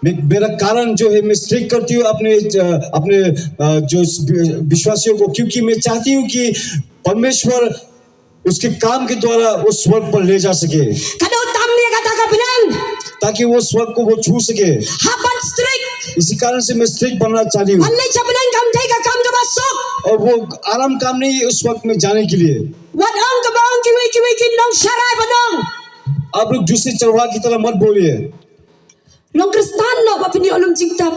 मैं, मेरा कारण जो है, मैं स्ट्रिक्ट करती हूँ अपने, अ, अपने, अ, जो वि-, विश्वासियों को, क्योंकि मैं चाहती हूँ कि परमेश्वर उसके काम के द्वारा वो स्वर्ग पर ले जा सके। Ka doh tam ïa kata ka bneng. ताकि वो स्वर्ग को वो छू सके। Hap ban strict. इसी कारण से मैं स्ट्रिक्ट बनना चाहती हूँ। Ban leit sha bneng kam dei ka kam kaba suk. और वो आराम काम नहीं है उस स्वर्ग में जाने के लिए। Wat ong kaba ong kiwei kiwei ki nongsharai ban ong. आप लोग दूसरे चरवाहा की तरह मत बोलिए। Long Khristan noh ba pynïoh lum jingtep.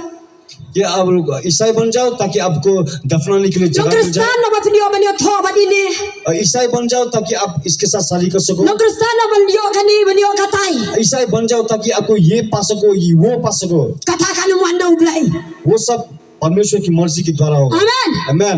ये आप लोग ईसाई बन जाओ ताकि आपको दफनाने के लिए जगह मिल जाए। Long Khristan noh ba pynïoh ban ïathoh bad ine. और ईसाई बन जाओ ताकि आप इसके साथ शादी कर सको। Long Khristan noh ban ïoh kane ban ïoh katai. ईसाई बन जाओ ताकि आपको ये पा सको, ये वो पा सको। Kata kam wan na U Blei. वो सब परमेश्वर की मर्जी के द्वारा होगा। Amen. Amen.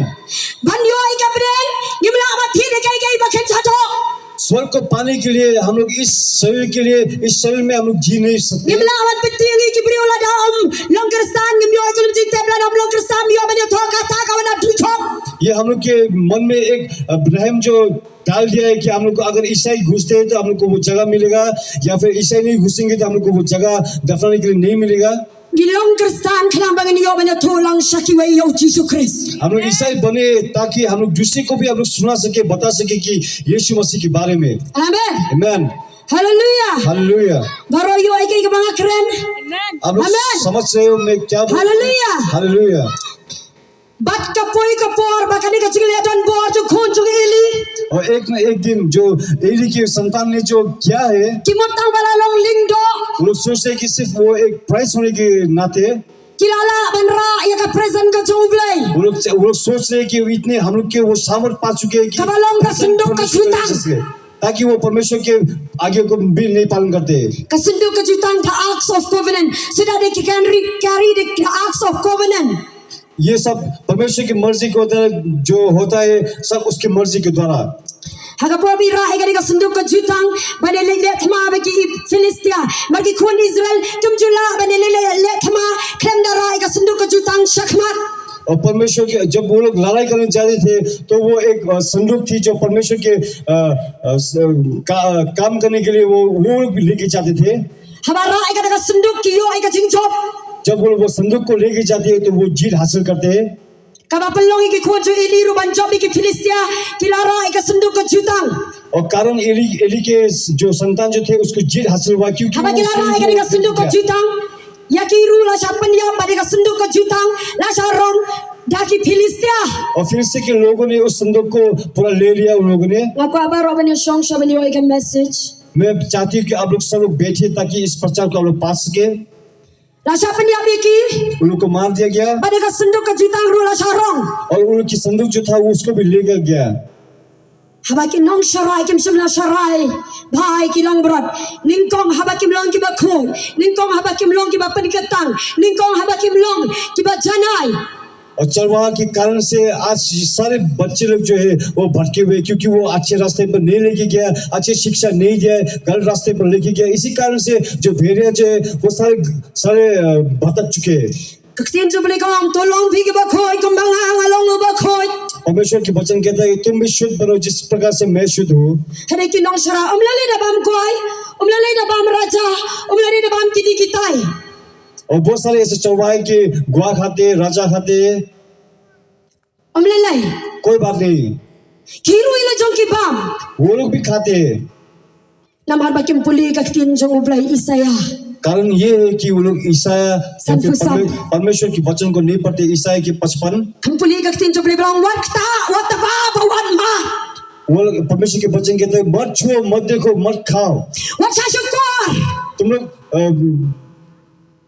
Ban ïoh ïa ka bneng, ngim lah ban thied ïa kaei kaei ba kynja doh. स्वर्ग को पाने के लिए हम लोग इस शरीर के लिए, इस शरीर में हम लोग जी नहीं सकते। Ngim lah ban pyntieng ïa ki briew lada ym long Khristan, ngim ïoh ïa ka lum jingtep lada ym long Khristan, ym ïoh ban ïathoh kata ka wan na dujok. ये हम लोग के मन में एक, अ, रहम जो डाल दिया है कि हम लोग को अगर ईसाई घुसते हैं तो हम लोग को वो जगह मिलेगा, या फिर ईसाई नहीं घुसेंगे तो हम लोग को वो जगह दफनाने के लिए नहीं मिलेगा। Ngi long Khristan khnang ba ngin ïoh ban ïathuh lang sha kiwei ïa U Jisu Khrist. हम लोग ईसाई बने ताकि हम लोग दूसरे को भी हम लोग सुना सके, बता सके कि यीशु मसीह के बारे में। Amen. Amen. Hallelujah. Hallelujah. Baroh ïoh ïa kaei kaba nga kren. Amen. आप लोग समझ रहे हो मैं क्या बोल रहा हूँ? Hallelujah. Hallelujah. Bad ka poi ka por ba kane ka jingleh donbor jong khun jong Eli. और एक ना एक दिन जो एली के संतान ने जो किया है, ki mut tang ba la long lyngdoh. वो लोग सोच रहे कि सिर्फ वो एक प्राइज होने के नाते, ki la lah ban rah ïa ka presence ka jong U Blei. वो लोग, वो लोग सोच रहे कि इतने हम लोग के वो सामर्थ पा चुके हैं कि kaba long ka synduk ka jutang, ताकि वो परमेश्वर के आज्ञा को भी नहीं पालन करते। Ka synduk ka jutang, the Ark of Covenant. Shisha de ki carry, carry the Ark of Covenant. ये सब परमेश्वर की मर्जी के होता है, जो होता है सब उसकी मर्जी के द्वारा। Ha ka por ba ki rah ïa kane ka synduk ka jutang, ban ïaleh leh thma bad ki Philistia. Namar ki khun Israel kim ju lah ban ïaleh leh thma khlem da rah ïa ka synduk ka jutang shakhmat. और परमेश्वर के, जब वो लोग लड़ाई करने जाते थे, तो वो एक, अ, संदूक थी जो परमेश्वर के, अ, अ, स-, का-, काम करने के लिए वो, वो लोग भी लेके जाते थे। Haba rah ïa kata ka synduk ki ïoh ïa ka jingjop. जब वो लोग वो संदूक को लेके जाते हैं, तो वो जीत हासिल करते हैं। Kaba pynlong ïa ki khun jong Eli ruh ban jop ïa ki Philistia, ki la rah ïa ka synduk ka jutang. और कारण एली, एली के जो संतान जो थे, उसको जीत हासिल हुआ, क्योंकि haba ki la rah ïa kane ka synduk ka jutang, ïa ki ruh la shah pynïap bad ïa ka synduk ka jutang la shah rong da ki Philistia. और फिलिस्ती के लोगों ने उस संदूक को पूरा ले लिया उन लोगों ने। Nga kwah baroh ban ïashong sha ban ïoh ïa ka message. मैं चाहती हूँ कि आप लोग सब लोग बैठिए ताकि इस प्रचार को आप लोग पा सके। La shah pynïap ïa ki. उन लोग को मार दिया गया। Bad ïa ka synduk ka jutang ruh la shah rong. और उन लोग की संदूक जो था, वो उसको भी लेकर गया। Haba ki nongsharai kim shym la sharai bha ïa ki langbrot, nyngkong haba kim long kiba khuid, nyngkong haba kim long kiba pynkyntang, nyngkong haba kim long kiba janai. और चरवाहा के कारण से आज ये सारे बच्चे लोग जो है वो भटके हुए, क्योंकि वो अच्छे रास्ते पर नहीं लेके गया, अच्छे शिक्षा नहीं दिया है, गलत रास्ते पर लेके गया। इसी कारण से जो भेड़िया जो है वो सारे, सारे, अ, भटक चुके हैं। Ka ktien jong U Blei ka ong, to long phi kiba khuid kumba nga nga long uba khuid. परमेश्वर के वचन कहता है कि तुम भी शुद्ध बनो जिस प्रकार से मैं शुद्ध हूँ। Hynrei ki nongsharai, ym lei lei da bam kwai, ym lei lei da bam raja, ym lei lei da bam kine kitai. और बहुत सारे ऐसे चरवाहे के गुआ खाते हैं, राजा खाते हैं। Ym lei lei. कोई बात नहीं। Ki ruh la jong ki bam. वो लोग भी खाते हैं। Namar ba kim pule ka ktien jong U Blei, Isaïah. कारण ये है कि वो लोग ईसाया, या फिर परमे-, परमेश्वर के वचन को नहीं पढ़ते, ईसाया के पचपन। Kim pule ka ktien jong U Blei, ba ong wat ktah, wat tba, ba wat mad. वो लोग, परमेश्वर के वचन कहते हैं, मत छुओ, मत देखो, मत खाओ। Wat shah shukor. तुम लोग, अ,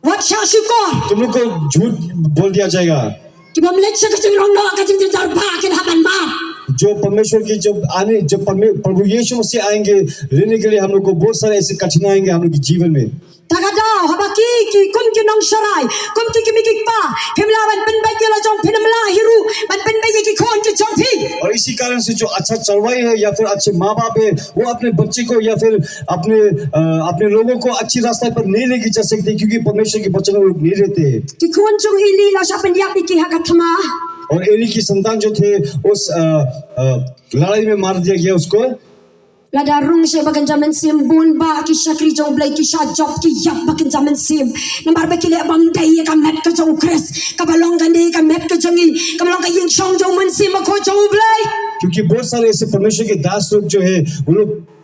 Wat shah shukor. तुम लोग को झूठ बोल दिया जाएगा। Ki bym leit sha ka jingrong noh, ka jingjynjar ba kin hap ban mad. जो परमेश्वर की जब आने, जब परमे-, प्रभु यीशु मसीह आएंगे लेने के लिए हम लोग को बहुत सारे ऐसे कठिनाई आएंगे हम लोग के जीवन में। Ta ka daw haba ki, ki kum ki nongsharai, kum ki kmie ki kpa, phim lah ban pynbeit ïa la jong phi, phim lah hi ruh ban pynbeit ïa ki khun ki jong phi. और इसी कारण से जो अच्छा चरवाही है या फिर अच्छे माँ बाप है, वो अपने बच्चे को या फिर अपने अ, अपने लोगों को अच्छी रास्ता पर नहीं लेके जा सकते, क्योंकि परमेश्वर के वचन वो लोग नहीं रहते हैं। Ki khun jong Eli la shah pynïap ïa ki ha ka thma. और एली की संतान जो थे, उस अ, अ, लड़ाई में मार दिया गया उसको। Lada rung sha ba kynja mynsiem, bun bah ki shakri jong U Blei ki shah jop, ki ïap ba kynja mynsiem. Namar ba ki leh bym dei ïa ka met ka jong U Khrist, kaba long kane ka met ka jong ngi, kaba long ka ïingshong jong U Mynsiem Bakhuid jong U Blei. क्योंकि बहुत सारे ऐसे परमेश्वर के दास लोग जो है, वो लोग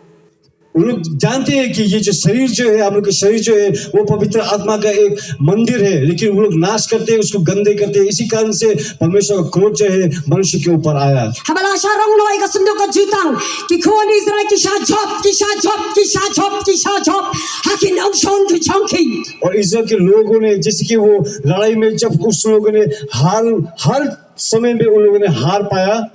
वो लोग जानते हैं कि ये जो शरीर जो है, हम लोग का शरीर जो है, वो पवित्र आत्मा का एक मंदिर है, लेकिन वो लोग नाश करते हैं, उसको गंदे करते हैं। इसी कारण से परमेश्वर का क्रोध जो है, मनुष्य के ऊपर आया। Haba la shah rong noh ïa ka synduk ka jutang, ki khun Israel ki shah jop, ki shah jop, ki shah jop, ki shah jop ha ki nongshun ki jong ki. और इस्राएल के लोगों ने, जैसे कि वो लड़ाई में जब उस लोगों ने हार, हर समय में उन लोगों ने हार पाया,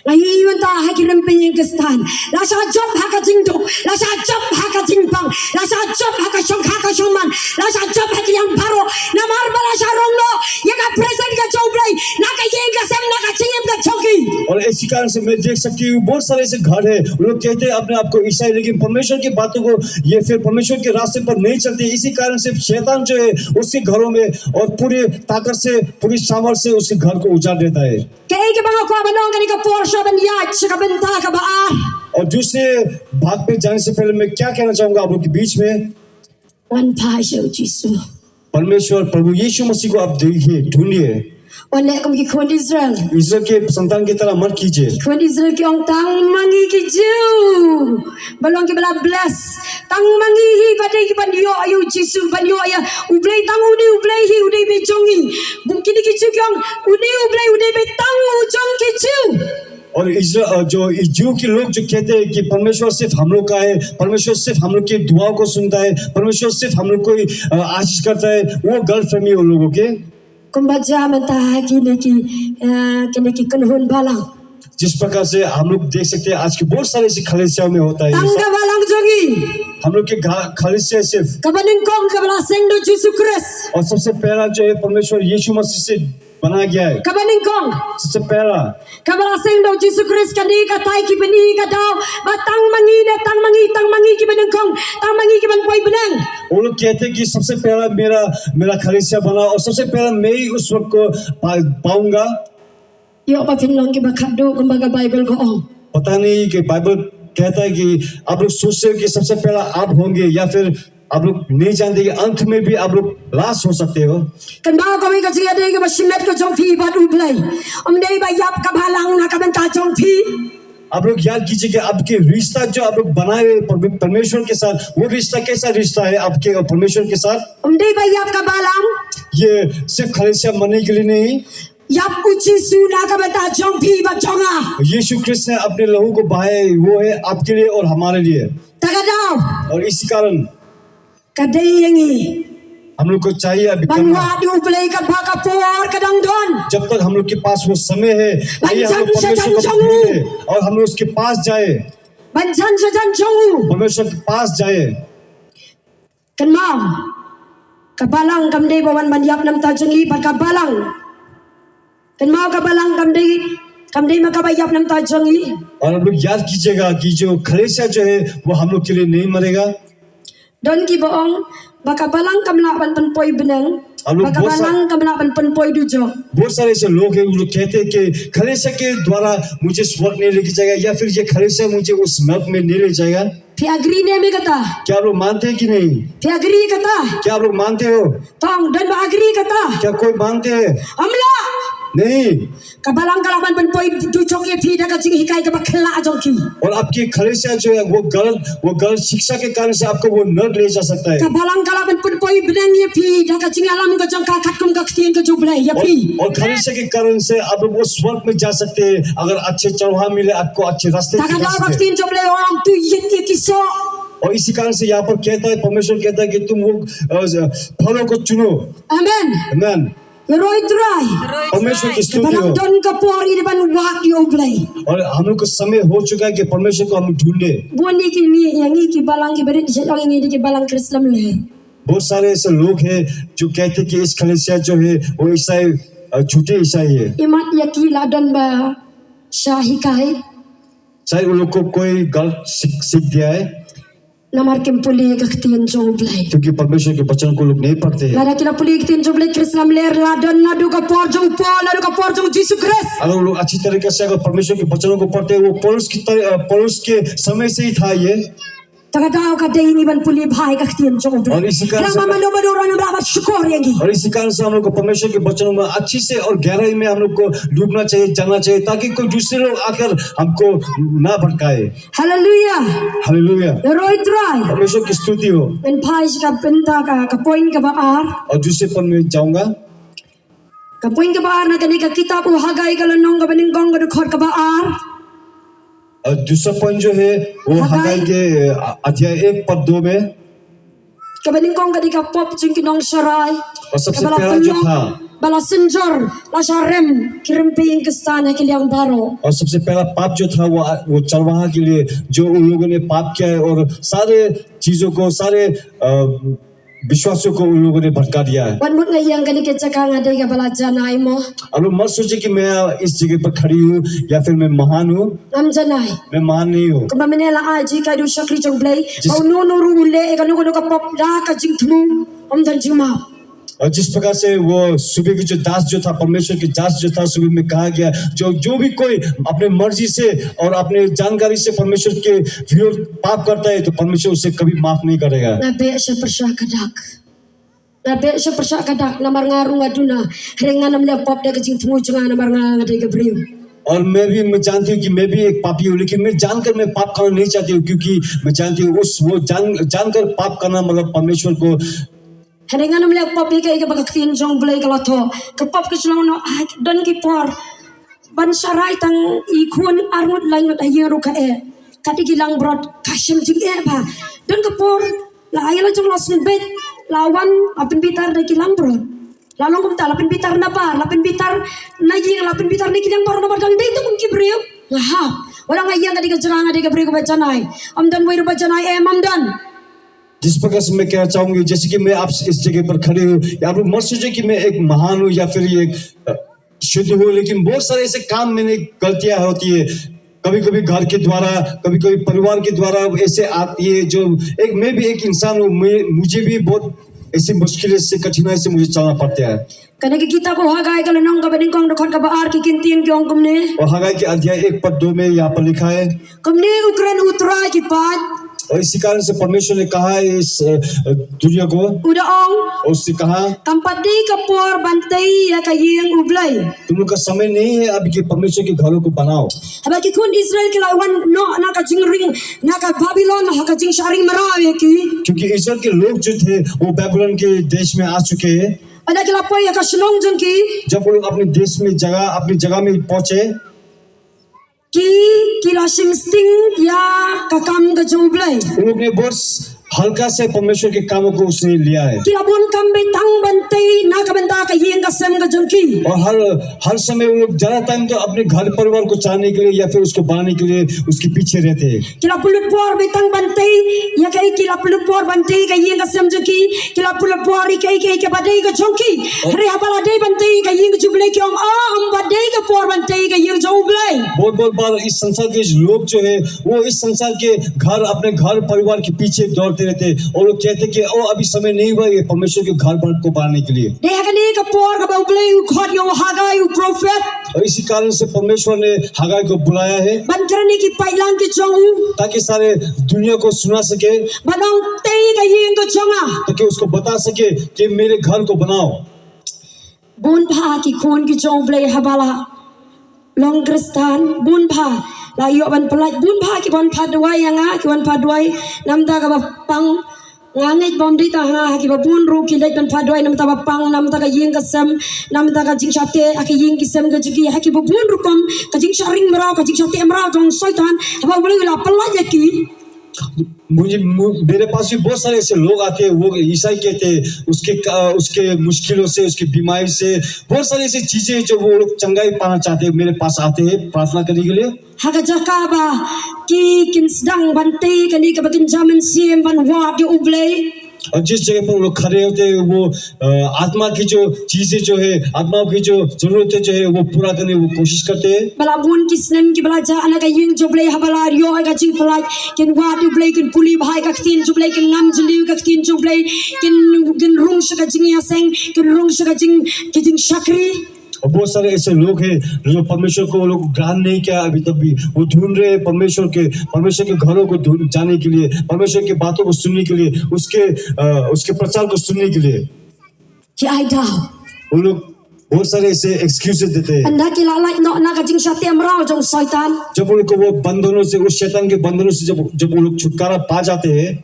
Nga ïohi mynta ha ki rympei ïing Khristan, la shah jop ha ka jingduk, la shah jop ha ka jingpang, la shah jop ha ka shongkha ka shongman, la shah jop ha ki liang baroh. Namar ba la shah rong noh ïa ka presence ka jong U Blei na ka ïing ka sem, na ka jingim ka jong ki. और इसी कारण से मैं देख सकती हूँ, बहुत सारे ऐसे घर है, वो लोग कहते हैं अपने आप को ईसाई, लेकिन परमेश्वर की बातों को, ये फिर परमेश्वर के रास्ते पर नहीं चलते। इसी कारण से शैतान जो है, उसके घरों में और पूरे ताकत से, पूरी सामर्थ्य से उसके घर को उजाड़ देता है। Kaei kaba nga kwah ban ong kane ka por sha ban ïaid sha ka bynta kaba ar. और दूसरे भाग पे जाने से पहले मैं क्या कहना चाहूंगा आप लोग के बीच में, wan phai sha U Jisu. परमेश्वर, प्रभु यीशु मसीह को आप देखिए, ढूंढिए। Wan leh kum ki khun Israel. इस्राएल के संतान की तरह मत कीजिए। Ki khun Israel ki ong, tang ma ngi ki Jiw ba long kiba la bless, tang ma ngi hi ba dei ki ban ïoh ïa U Jisu, ban ïoh ïa U Blei, tang une U Blei hi u dei beit jong ngi. Kum kine ki Jiw ki ong, une U Blei u dei beit tang u jong ki Jiw. और इस्रा-, अ, जो इ-, ज्यू के लोग जो कहते हैं कि परमेश्वर सिर्फ हम लोग का है, परमेश्वर सिर्फ हम लोग की दुआओं को सुनता है, परमेश्वर सिर्फ हम लोग को ही, अ, आशीष करता है, वो गलतफहमी है उन लोगों के। Kumba jia mynta ha kine ki, eh, kine ki kynhun balang. जिस प्रकार से हम लोग देख सकते हैं, आज के बहुत सारे ऐसे कलीसियाओं में होता है ये tang सब। Ka balang jong ngi, हम लोग के घा-, कलीसिया सिर्फ kaba nyngkong kaba la seng da U Jisu Khrist. और सबसे पहला जो है, परमेश्वर यीशु मसीह से बनाया गया है। Kaba nyngkong, सबसे पहला, kaba la seng da U Jisu Khrist, kane ka tai ki pyni ka daw ba tang ma ngi ne, tang ma ngi, tang ma ngi kiba nyngkong, tang ma ngi ki ban poi bneng. वो लोग कहते हैं कि सबसे पहला मेरा, मेरा कलीसिया बना और सबसे पहला मैं ही उस वक्त को पा-, पाऊंगा। Ïoh ba phin long kiba khatduh kumba ka Baibl ka ong. पता नहीं कि बाइबल कहता है कि आप लोग सोचते हो कि सबसे पहला आप होंगे, या फिर आप लोग नहीं जानते कि अंत में भी आप लोग लास्ट हो सकते हो। Kynmaw, kawei ka jingïadei kaba shimet ka jong phi bad U Blei, ym dei ba ïap ka balang na ka bynta jong phi. आप लोग याद कीजिए कि आपके रिश्ता जो आप लोग बनाए हुए परमे-, परमेश्वर के साथ, वो रिश्ता कैसा रिश्ता है आपके और परमेश्वर के साथ? Ym dei ba ïap ka balang. ये सिर्फ कलीसिया बनने के लिए नहीं। Ïap U Jisu na ka bynta jong phi bad jong nga. यीशु क्रिस्त ने अपने लहू को बहाया है, वो है आपके लिए और हमारे लिए। Ta ka daw, और इसी कारण ka dei ïa ngi हम लोग को चाहिए अभी ban करना। Wad ïa U Blei katba ka por ka dang don. जब तक हम लोग के पास वो समय है, आइए हम लोग परमेश्वर को ढूंढे और हम लोग उसके पास जाए। Ban jan sha jan jong u. परमेश्वर के पास जाए। Kynmaw, ka balang kam dei ba wan ban ïap na bynta jong ngi, bad ka balang, kynmaw, ka balang kam dei, kam dei ma kaba ïap na bynta jong ngi. और आप लोग याद कीजिएगा कि जो कलीसिया जो है, वो हम लोग के लिए नहीं मरेगा। Don kiba ong ba ka balang kam lah ban pynpoi bneng, ba ka balang kam lah ban pynpoi dujok. बहुत सारे ऐसे लोग हैं, वो लोग कहते हैं कि कलीसिया के द्वारा मुझे स्वर्ग नहीं लेके जाएगा, या फिर ये कलीसिया मुझे उस नरक में नहीं ले जाएगा। Phi agree ne em ïa kata? क्या आप लोग मानते हैं कि नहीं? Phi agree ïa kata? क्या आप लोग मानते हो? Tang, don ba agree ïa kata? क्या कोई मानते हैं? Ym lah. नहीं। Ka balang ka lah ban pynpoi dujok ïa phi da ka jinghikai kaba khlaiñ jong ki. और आपकी कलीसिया जो है, वो गलत, वो गलत शिक्षा के कारण से आपको वो नरक ले जा सकता है। Ka balang ka lah ban pynpoi bneng ïa phi da ka jingïalam ka jong ka katkum ka ktien ka jong U Blei ïa phi. और, और कलीसिया के कारण से आप लोग वो स्वर्ग में जा सकते हैं, अगर अच्छे चरवाहा मिले, आपको अच्छे रास्ते दिखा सके। Ta ka daw ba ka ktien jong U Blei ong, to ïit ïa ki soh. और इसी कारण से यहाँ पर कहता है, परमेश्वर कहता है कि तुम वो, अ, फलों को चुनो। Amen. Amen. Ïaroh ïa U Trai. परमेश्वर की स्तुति हो। Ba la don ka por ïa ngi ban wad ïa U Blei. और हम लोग का समय हो चुका है कि परमेश्वर को हम ढूंढे। Bun ïa ngi, ïa ngi ki balang kiba rit, ïa ngi ki balang Khristan leh. बहुत सारे ऐसे लोग हैं जो कहते कि इस कलीसिया जो है वो ईसाई, अ, झूठे ईसाई है। Imat ïa ki la don ba sha hikai. शायद उन लोग को कोई गलत सीख, सीख दिया है। Namar kim pule ka ktien jong U Blei. क्योंकि परमेश्वर के वचन को लोग नहीं पढ़ते हैं। Lada ki la pule ka ktien jong U Blei, Khristan ler la don naduh ka por jong u Paul, naduh ka por jong Jisu Khrist. अगर वो लोग अच्छी तरीके से अगर परमेश्वर के वचनों को पढ़ते हैं, वो पौलुस की तरह, अ, पौलुस के समय से ही था ये। Te ka daw ka dei ngi ban pule bha ïa ka ktien jong U Blei. और इसी कारण से Khnang ba mano mano ruh ngin ïa ban shukor ïa ngi. और इसी कारण से हम लोग को परमेश्वर के वचनों में अच्छे से और गहराई में हम लोग को डूबना चाहिए, जाना चाहिए, ताकि कोई दूसरे लोग आकर हमको ना भटकाए। Haleluia. हालेलुया। Ïaroh ïa U Trai. परमेश्वर की स्तुति हो। Ngan phai sha ka bynta ka, ka point kaba ar. और दूसरे point में जाऊंगा। Ka point kaba ar na kane ka kitab u Hagai ka lynnong kaba nyngkong ka dkhot kaba ar. और दूसरा point जो है वो हगाई। हगाई के, अ, अध्याय एक पद दो में। Kaba nyngkong ka dei ka pop jong ki nongsharai. और सबसे पहला जो था। Kaba la pynlong, ba la synjor, la sha rem ki rympei ïing Khristan ha ki liang baroh. और सबसे पहला पाप जो था वो, वो चरवाहा के लिए, जो उन लोगों ने पाप किया है और सारे चीजों को, सारे, अ, विश्वासियों को उन लोगों ने भटका दिया है। Wat mut nga ïeng kane ka jaka nga dei kaba la janai mo. आप लोग मत सोचिए कि मैं इस जगह पर खड़ी हूँ या फिर मैं महान हूँ। Ngam janai. मैं महान नहीं हूँ। Kumba mynne la ai jinghikai da u shakri jong U Blei. जिस- Ba uno uno ruh u leh ïa kano kano ka pop da ka jingthmu, ym don jingmap. और जिस प्रकार से वो सुबह की जो दास जो था, परमेश्वर की दास जो था, सुबह में कहा गया, जो, जो भी कोई अपने मर्जी से और अपने जानकारी से परमेश्वर के विरुद्ध पाप करता है, तो परमेश्वर उसे कभी माफ नहीं करेगा। Nga beh sha pyrshah ka dak. Nga beh sha pyrshah ka dak, namar nga ruh nga duna. Hynrei ngam leh pop da ka jingthmu jong nga, namar nga, nga dei ka briew. और मैं भी, मैं जानती हूँ कि मैं भी एक पापी हूँ, लेकिन मैं जानकर मैं पाप करना नहीं चाहती हूँ, क्योंकि मैं जानती हूँ उस, वो जान, जानकर पाप करना मतलब परमेश्वर को Hynrei ngam leh pop ïa kaei kaba ka ktien jong U Blei ka la thoh. Ka pop ka shlong noh, ah, don ki por ban sharai tang i khun ar ngut lai ngut ha ïing ruh ka eh. Ka dei ki langbrot, ka shem jingeh bha. Don ka por la ai la jong la sngewbit, la wan, la pynbitar da ki langbrot. La long kumta, la pynbitar na bar, la pynbitar na ïing, la pynbitar na ki liang baroh, namar dang dei tang kum ki briew. Nga hap. Wat la nga ïeng ka dei ka jaka, nga dei ka briew kaba janai. Ym don wei ruh ba janai, em, ym don. जिस प्रकार से मैं कहना चाहूंगी, जैसे कि मैं आप इस जगह पर खड़े हूँ, या आप लोग मत सोचें कि मैं एक महान हूँ या फिर ये, अ, शुद्ध हूँ, लेकिन बहुत सारे ऐसे काम मैंने, गलतियां होती है। कभी-कभी घर के द्वारा, कभी-कभी परिवार के द्वारा ऐसे आती है, जो एक, मैं भी एक इंसान हूँ, मैं, मुझे भी बहुत ऐसी मुश्किलें से, कठिनाई से मुझे चलना पड़ता है। Kane ka kitab u Hagai ka lynnong kaba nyngkong dkhot kaba ar ki ktien ki ong kumne. और हगाई के अध्याय एक पद दो में यहाँ पर लिखा है। Kumne u kren U Trai ki paid. और इसी कारण से परमेश्वर ने कहा है इस, अ, दुनिया को। U da ong. और उससे कहा, Kam pat dei ka por ban tei ïa ka ïing U Blei. तुम लोग का समय नहीं है अभी कि परमेश्वर के घरों को बनाओ। Haba ki khun Israel ki la wan noh na ka jingring, na ka Babilon, ha ka jingshah ring mraw ïa ki. क्योंकि इस्राएल के लोग जो थे, वो बाबिलोन के देश में आ चुके हैं। Haba ki la poi ha ka shnong jong ki. जब वो लोग अपने देश में जगह, अपनी जगह में पहुंचे, Ki, ki la shim sting ïa ka kam ka jong U Blei. उन लोग ने बहुत हल्का से परमेश्वर के कामों को उसने लिया है। Ki la bun kam beit tang ban tei na ka bynta ka ïing ka sem ka jong ki. और हर, हर समय उन लोग ज्यादा टाइम तो अपने घर परिवार को चलाने के लिए या फिर उसको बनाने के लिए उसके पीछे रहते हैं। Ki la pynlut por beit tang ban tei ïa kaei, ki la pynlut por ban tei ka ïing ka sem jong ki. Ki la pynlut por ïa kaei kaei kaba dei ka jong ki. Hynrei haba la dei ban tei ka ïing ka jong U Blei ki ong, ah, ym pat dei ka por ban tei ka ïing jong U Blei. बहुत, बहुत बार इस संसार के लोग जो है, वो इस संसार के घर, अपने घर परिवार के पीछे दौड़ते रहते हैं। और लोग कहते हैं कि, "ओ, अभी समय नहीं हुआ ये परमेश्वर के घर बन-, को बनाने के लिए।" Dei ha kane ka por kaba U Blei u khot ïa u Hagai u prophet. और इसी कारण से परमेश्वर ने हगाई को बुलाया है। Ban kren ïa ki paidlang ki jong u. ताकि सारे दुनिया को सुना सके। Ban ong tei ka ïing ka jong nga. ताकि उसको बता सके कि मेरे घर को बनाओ। Bun bha ki khun ki jong U Blei haba la long Khristan, bun bha la ïoh ban pyllait, bun bha ki wan phah duwai ïa nga, ki wan phah duwai namar kaba pang. Nga ngeit ba ym dei tang ha nga, ha kiba bun ruh ki leit ban phah duwai namar ba pang, namar ka ïing ka sem, namar ka jingshah teh ha ka ïing ki sem ka jong ki, ha kiba bun rukom ka jingshah ring mraw, ka jingshah teh mraw jong Soitan, haba U Blei u la pyllait ïa ki. मुझे, मु-, मेरे पास भी बहुत सारे ऐसे लोग आते हैं, वो ईसाई कहते हैं, उसके का-, उसके मुश्किलों से, उसकी बीमारी से, बहुत सारी ऐसी चीजें जो वो लोग चंगाई पाना चाहते हैं, मेरे पास आते हैं प्रार्थना करने के लिए। Ha ka jaka ba ki, kin sdang ban tei kane kaba kin jam mynsiem ban wad ïa U Blei. और जिस जगह पर वो लोग खड़े होते हैं, वो, अ, आत्मा की जो चीजें जो है, आत्मा की जो जरूरतें जो है, वो पूरा करने वो कोशिश करते हैं। Ba la bun ki snem kiba la jah na ka ïing jong U Blei, haba la ïoh ïa ka jingpyllait, kin wad ïa U Blei, kin pule bha ïa ka ktien jong U Blei, kin ngam jylliew ïa ka ktien jong U Blei, kin, kin rung sha ka jingïaseng, kin rung sha ka jing, ki jingshakri. और बहुत सारे ऐसे लोग हैं जो परमेश्वर को वो लोग ग्रहण नहीं किया अभी तक भी, वो ढूंढ रहे हैं परमेश्वर के, परमेश्वर के घरों को ढूंढ जाने के लिए, परमेश्वर की बातों को सुनने के लिए, उसके, अ, उसके प्रचार को सुनने के लिए। Ki ai daw. वो लोग बहुत सारे ऐसे एक्सक्यूजेस देते हैं। Ynda ki la lait noh na ka jingshah teh mraw jong Soitan. जब उनको वो बंधनों से, उस शैतान के बंधनों से जब, जब वो लोग छुटकारा पा जाते हैं,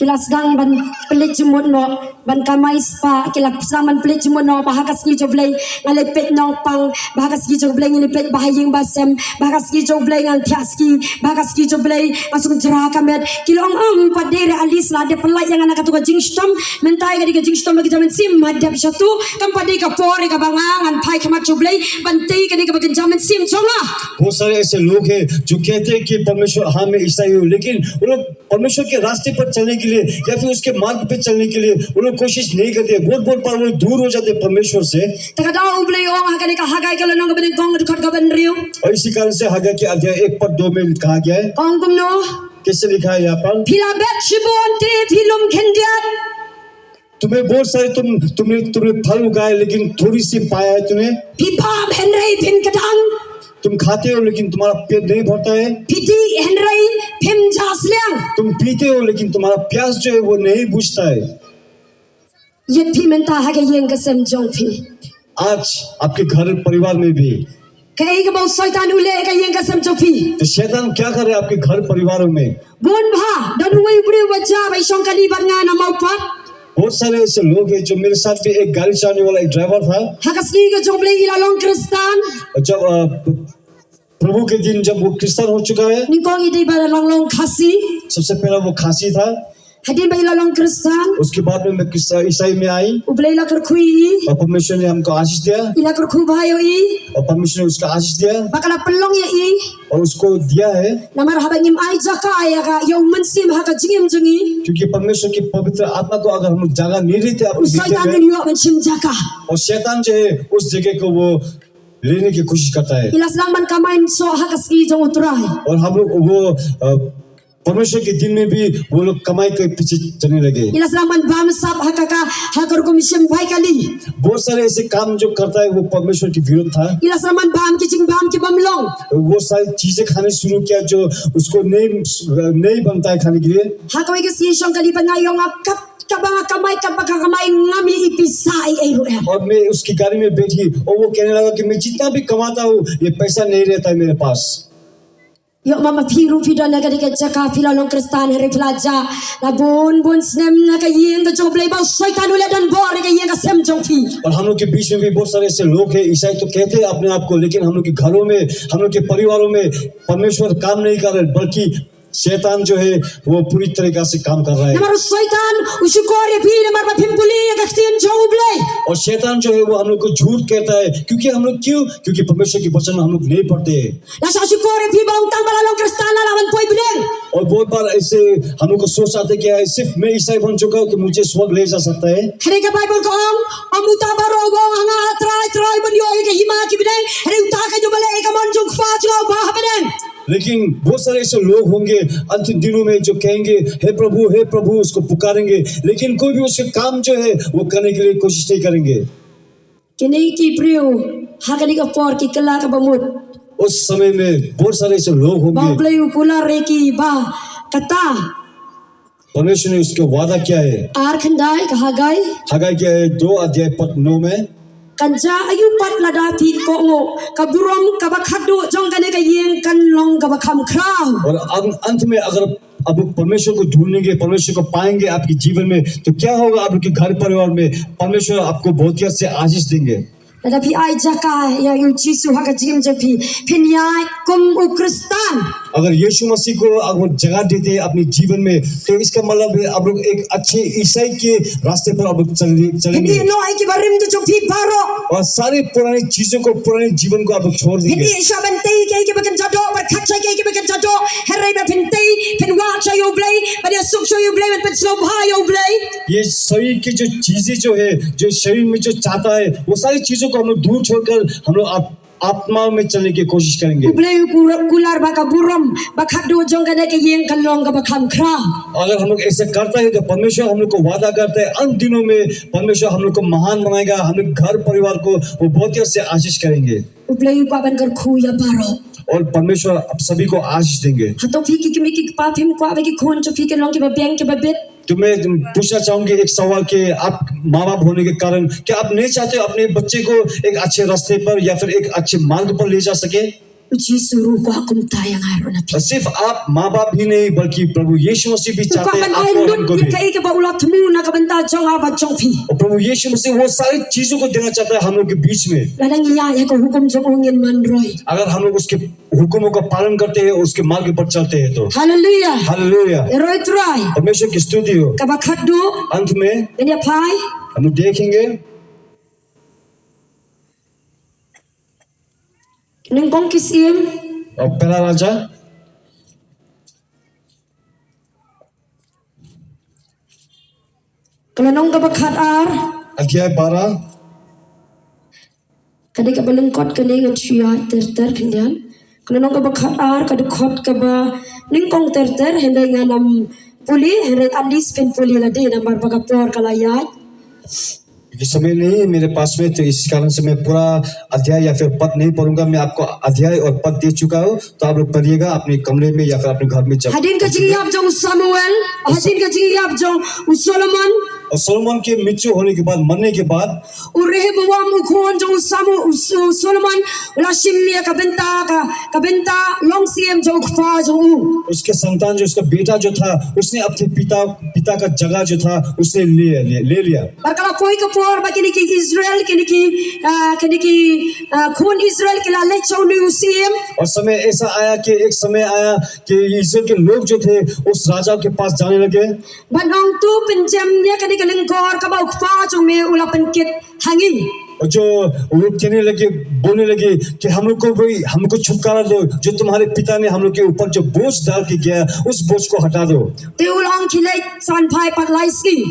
ki la sdang ban pynleit jingmut noh, ban kamai spah, ki la sdang ban pynleit jingmut noh, ba ha ka sngi jong U Blei ngan leit peit nongpang, ba ha ka sngi jong U Blei ngan leit peit ba ha ïing ba sem, ba ha ka sngi jong U Blei ngan thiah ski, ba ha ka sngi jong U Blei nga sum jrah ka met. Ki la ong, em, pat dei re, at least la dep pynlait ïa nga na kato ka jingshitom. Mynta ïa kane ka jingshitom ba kynja mynsiem ma dep shatu, kam pat dei ka por ïa kaba nga ngan phai khmat jong U Blei ban tei kane kaba kynja mynsiem jong nga. बहुत सारे ऐसे लोग हैं जो कहते हैं कि परमेश्वर, हाँ, मैं ईसाई हूँ, लेकिन वो लोग परमेश्वर के रास्ते पर चलने के लिए या फिर उसके मार्ग पे चलने के लिए वो लोग कोशिश नहीं करते, बहुत बहुत बार वो दूर हो जाते हैं परमेश्वर से। Te ka daw U Blei u ong ha kane ka Hagai ka lynnong kaba nyngkong ka dkhot kaba hynriew. और इसी कारण से हग्गाई के अध्याय एक पद दो में कहा गया है। Ka ong kumno? कैसे लिखा है यहाँ पर? Phi la bet shibun te phi lum khyndiat. तुम्हें बहुत सारे तुम, तुमने, तुमने फल उगाए, लेकिन थोड़ी सी पाया है तूने। Phi bam hynrei phim kdang. तुम खाते हो, लेकिन तुम्हारा पेट नहीं भरता है। Phi dih hynrei phim jah sliang. तुम पीते हो, लेकिन तुम्हारा प्यास जो है, वो नहीं बुझता है। Ïa phi mynta ha ka ïing ka sem jong phi. आज आपके घर परिवार में भी। Kaei kaba u Soitan u leh ha ka ïing ka sem jong phi. तो शैतान क्या कर रहा है आपके घर परिवारों में? Bun bha, don uwei u briew ba jia ba i shong kali bad nga na Mawpat. बहुत सारे ऐसे लोग हैं जो मेरे साथ भी एक गाड़ी चलाने वाला एक ड्राइवर था। Ha ka sngi ka jong U Blei i la long Khristan. जब, अ, प्रभु के दिन जब वो क्रिश्चियन हो चुका है। Nyngkong i dei ba la long long Khasi. सबसे पहला वो खासी था। Hadien ba i la long Khristan. उसके बाद में मैं क्रिस-, ईसाई में आई। U Blei i la kyrkhu ïa i. और परमेश्वर ने हमको आशीष दिया। I la kyrkhu bha ïa i. और परमेश्वर ने उसका आशीष दिया। Ba ka la pynlong ïa i. और उसको दिया है। Namar haba ngim ai jaka ïa ka, ïa u Mynsiem ha ka jingim jong ngi. क्योंकि परमेश्वर की पवित्र आत्मा को अगर हम लोग जगह नहीं देते अपने भीतर में, u Soitan un ïoh ban shim jaka. और शैतान जो है, उस जगह को वो लेने की कोशिश करता है। I la sdang ban kamai soh ha ka sngi jong U Trai. और हम लोग वो, अ, परमेश्वर के दिन में भी वो लोग कमाई के पीछे चलने लगे। I la sdang ban bam sap ha ka, ka, ha ka rukom shim bai kali. बहुत सारे ऐसे काम जो करता है वो परमेश्वर के विरुद्ध था। I la sdang ban bam ki jingbam ki bym long. वो सारी चीजें खाने शुरू किया जो उसको नहीं, नहीं बनता है खाने के लिए। Ha kawei ka sngi shong kali bad nga, ïoh nga kat kaba nga kamai, kat ba nga kamai ngam ïoh i pisa ei ei ruh em. और मैं उसकी गाड़ी में बैठी और वो कहने लगा कि मैं जितना भी कमाता हूँ, ये पैसा नहीं रहता है मेरे पास। Ïoh ma, ma phi ruh phi don ha kane ka jaka, phi la long Khristan hynrei phi la jah la bun bun snem na ka ïing ka jong U Blei, ba u Soitan u leh donbor ha ka ïing ka sem jong phi. और हम लोग के बीच में भी बहुत सारे ऐसे लोग हैं, ईसाई तो कहते हैं अपने आप को, लेकिन हम लोग के घरों में, हम लोग के परिवारों में परमेश्वर काम नहीं कर रहे, बल्कि शैतान जो है वो पूरी तरीका से काम कर रहा है। Namar u Soitan u shukor ïa phi namar ba phim pule ïa ka ktien jong U Blei. और शैतान जो है वो हम लोग को झूठ कहता है, क्योंकि हम लोग क्यों? क्योंकि परमेश्वर के वचन हम लोग नहीं पढ़ते हैं। La shah shukor ïa phi ba ym tang ba la long Khristan la lah ban poi bneng. और बहुत बार ऐसे हम लोग को सोच आते क्या है, सिर्फ मैं ईसाई बन चुका हूँ तो मुझे स्वर्ग ले जा सकता है। Hynrei ka Baibl ka ong, ym uta baroh uba ong ha nga, Trai, Trai, ban ïoh ïa ka hima ki bneng, hynrei uta ka jong ba leh ïa ka mon jong u Kpa jong nga uba ha bneng. लेकिन बहुत सारे ऐसे लोग होंगे अंतिम दिनों में जो कहेंगे, "हे प्रभु, हे प्रभु," उसको पुकारेंगे, लेकिन कोई भी उसके काम जो है, वो करने के लिए कोशिश नहीं करेंगे। Kine ki briew ha kane ka por ki kylla kaba mut. उस समय में बहुत सारे ऐसे लोग होंगे। Ba U Blei u kular ïa ki ba kata. परमेश्वर ने उसका वादा किया है। Ar khyndai ka Hagai. हग्गाई क्या है, दो अध्याय पद नौ में। Kan jia aïu pat lada phi kohnguh, ka burom kaba khatduh jong kane ka ïing kan long kaba kham khraw. और अं-, अंत में अगर आप परमेश्वर को ढूंढेंगे, परमेश्वर को पाएंगे आपके जीवन में, तो क्या होगा आपके घर परिवार में? परमेश्वर आपको बहुत ही अच्छे आशीष देंगे। Lada phi ai jaka ïa u Jisu ha ka jingim jong phi, phin ïaid kum u Khristan. अगर यीशु मसीह को आप जगह देते हैं अपने जीवन में, तो इसका मतलब है आप लोग एक अच्छे ईसाई के रास्ते पर आप लोग चल-, चलेंगे। Phin ïehnoh ïa ki barim ki jong phi baroh. और सारे पुराने चीजों को, पुराने जीवन को आप लोग छोड़ देंगे। Phin ïehnoh ban tei ïa kiei kiei kiba kynja doh, bad khat sha kiei kiei kiba kynja doh, hynrei ba phin tei, phin wad sha ïa U Blei, ban ïa Tuk shu ïa u Blei ban pynsngewbha ïa u Blei. ये शरीर की जो चीजें जो है, जो शरीर में जो चाहता है, वो सारी चीजों को हम लोग दूर छोड़कर हम लोग आत-, आत्मा में चलने की कोशिश करेंगे। U Blei u kular ba ka burom ba khadduh jong kane ka ïing kan long kaba kham khraw. अगर हम लोग ऐसा करता है तो परमेश्वर हम लोग को वादा करता है, अंत दिनों में परमेश्वर हम लोग को महान बनाएगा, हम लोग घर परिवार को वो बहुत ही अच्छे आशीष करेंगे। U Blei u kwah ban kyrkhu ïa baroh. और परमेश्वर आप सभी को आशीष देंगे। Hato phi ki kmie ki kpa phim kwah ba ki khun jong phi kin long kiba biang kiba bit? तो मैं पूछना चाहूंगी एक सवाल कि आप माँ बाप होने के कारण क्या आप नहीं चाहते हो अपने बच्चे को एक अच्छे रास्ते पर या फिर एक अच्छे मार्ग पर ले जा सके? U Jisu ruh u kwah kumta ïa nga ruh na phi. और सिर्फ आप माँ बाप ही नहीं बल्कि प्रभु यीशु मसीह भी चाहते हैं आप और हमको भी। U kwah ban ai lut ïa kaei kaba u la thmu na ka bynta jong nga bad jong phi. और प्रभु यीशु मसीह वो सारी चीजों को देना चाहता है हम लोग के बीच में। Lada ngi ïaid ha ka hukum jong u ngin manroi. अगर हम लोग उसके हुक्मों का पालन करते हैं, उसके मार्ग पर चलते हैं तो। Hallelujah. हालेलुया। Ïaroh ïa U Trai. परमेश्वर की स्तुति हो। Kaba khadduh. अंत में। Ngin ïa phai. हम लोग देखेंगे। Nyngkong ki Syiem. और पहला राजा। Ka lynnong kaba khatar. अध्याय बारह। Ka dei kaba lyngkot kane ngan shu ïaid ter ter khyndiat. Ka lynnong kaba khatar, ka dkhot kaba nyngkong ter ter, hynrei ngan ym pule, hynrei at least phin pule lade namar ba ka por ka la ïaid. क्योंकि समय नहीं है मेरे पास में, तो इस कारण से मैं पूरा अध्याय या फिर पद नहीं पढ़ूंगा। मैं आपको अध्याय और पद दे चुका हूँ, तो आप लोग पढ़िएगा अपने कमरे में या फिर अपने घर में जब Hadien ka jingïap jong u Samuel, hadien ka jingïap jong u Solomon. और सोलोमन के मृत्यु होने के बाद, मरने के बाद, u Rehoboam u khun jong u Samu-, u Su-, Solomon, u la shim ïa ka bynta, ka, ka bynta long syiem jong u kpa jong u. उसके संतान जो उसका बेटा जो था, उसने अपने पिता, पिता का जगह जो था, उसने ले, ले, ले लिया। Bad ka la poi ka por ba kine ki Israel, kine ki, ah, kine ki, ah, khun Israel ki la leit sha une u syiem. और समय ऐसा आया कि एक समय आया कि इस्राएल के लोग जो थे, उस राजा के पास जाने लगे। Ban ong to pynjem ïa kane ka lyngkor kaba u kpa jong me u la pynkit ha ngi. और जो लोग कहने लगे, बोलने लगे कि हम लोग को भी, हमको छुटकारा दो, जो तुम्हारे पिता ने हम लोग के ऊपर जो बोझ डाल के गया, उस बोझ को हटा दो। Te u la ong khie leit san phai pat lai sngi.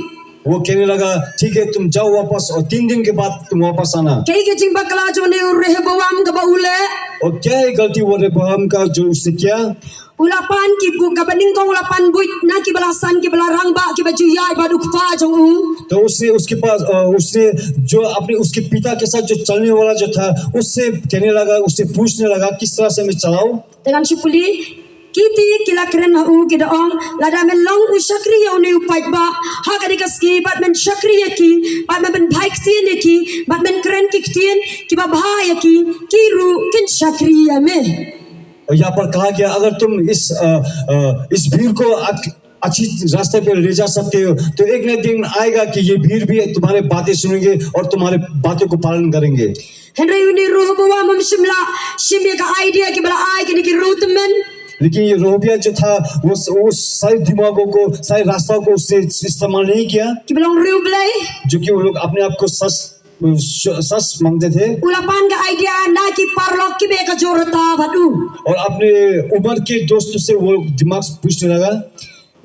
वो कहने लगा, "ठीक है, तुम जाओ वापस और तीन दिन के बाद तुम वापस आना।" Kaei ka jingbakla jong une u Rehoboam kaba u leh? और क्या है गलती वो रेहोबोआम का जो उसने किया? U la pan ki buit, kaba nyngkong u la pan buit na kiba la san, kiba la rangbah, kiba ju ïaid bad u kpa jong u. तो उसने उसके पास, अ, उसने जो अपने, उसके पिता के साथ जो चलने वाला जो था, उससे कहने लगा, उससे पूछने लगा, "किस तरह से मैं चलाऊं?" Te ngan shu pule, kiti ki la kren ha u ki da ong, lada men long u shakri ïa une u paidbah ha kane ka sngi, bad men shakri ïa ki, bad men pynphai ktien ïa ki, bad men kren ki ktien kiba bha ïa ki, ki ruh kin shakri ïa me. और यहाँ पर कहा गया, अगर तुम इस, अ, अ, इस भीड़ को अच-, अच्छी रास्ते पे ले जा सकते हो, तो एक ना एक दिन आएगा कि ये भीड़ भी तुम्हारे बातें सुनेंगे और तुम्हारे बातों को पालन करेंगे। Hynrei une u Rehoboam um shym la shim ïa ka idea kiba la ai kine ki riewtymmen. लेकिन ये रेहबियाम जो था, वो स-, वो सारे दिमागों को, सारे रास्ताओं को उसने इस्तेमाल नहीं किया। Kiba long riew Blei. जो कि वो लोग अपने आप को सच, स-, सच मानते थे। U la pan ka idea na ki paralok kiba ka jor ta bad u. और अपने उम्र के दोस्तों से वो दिमाग पूछने लगा।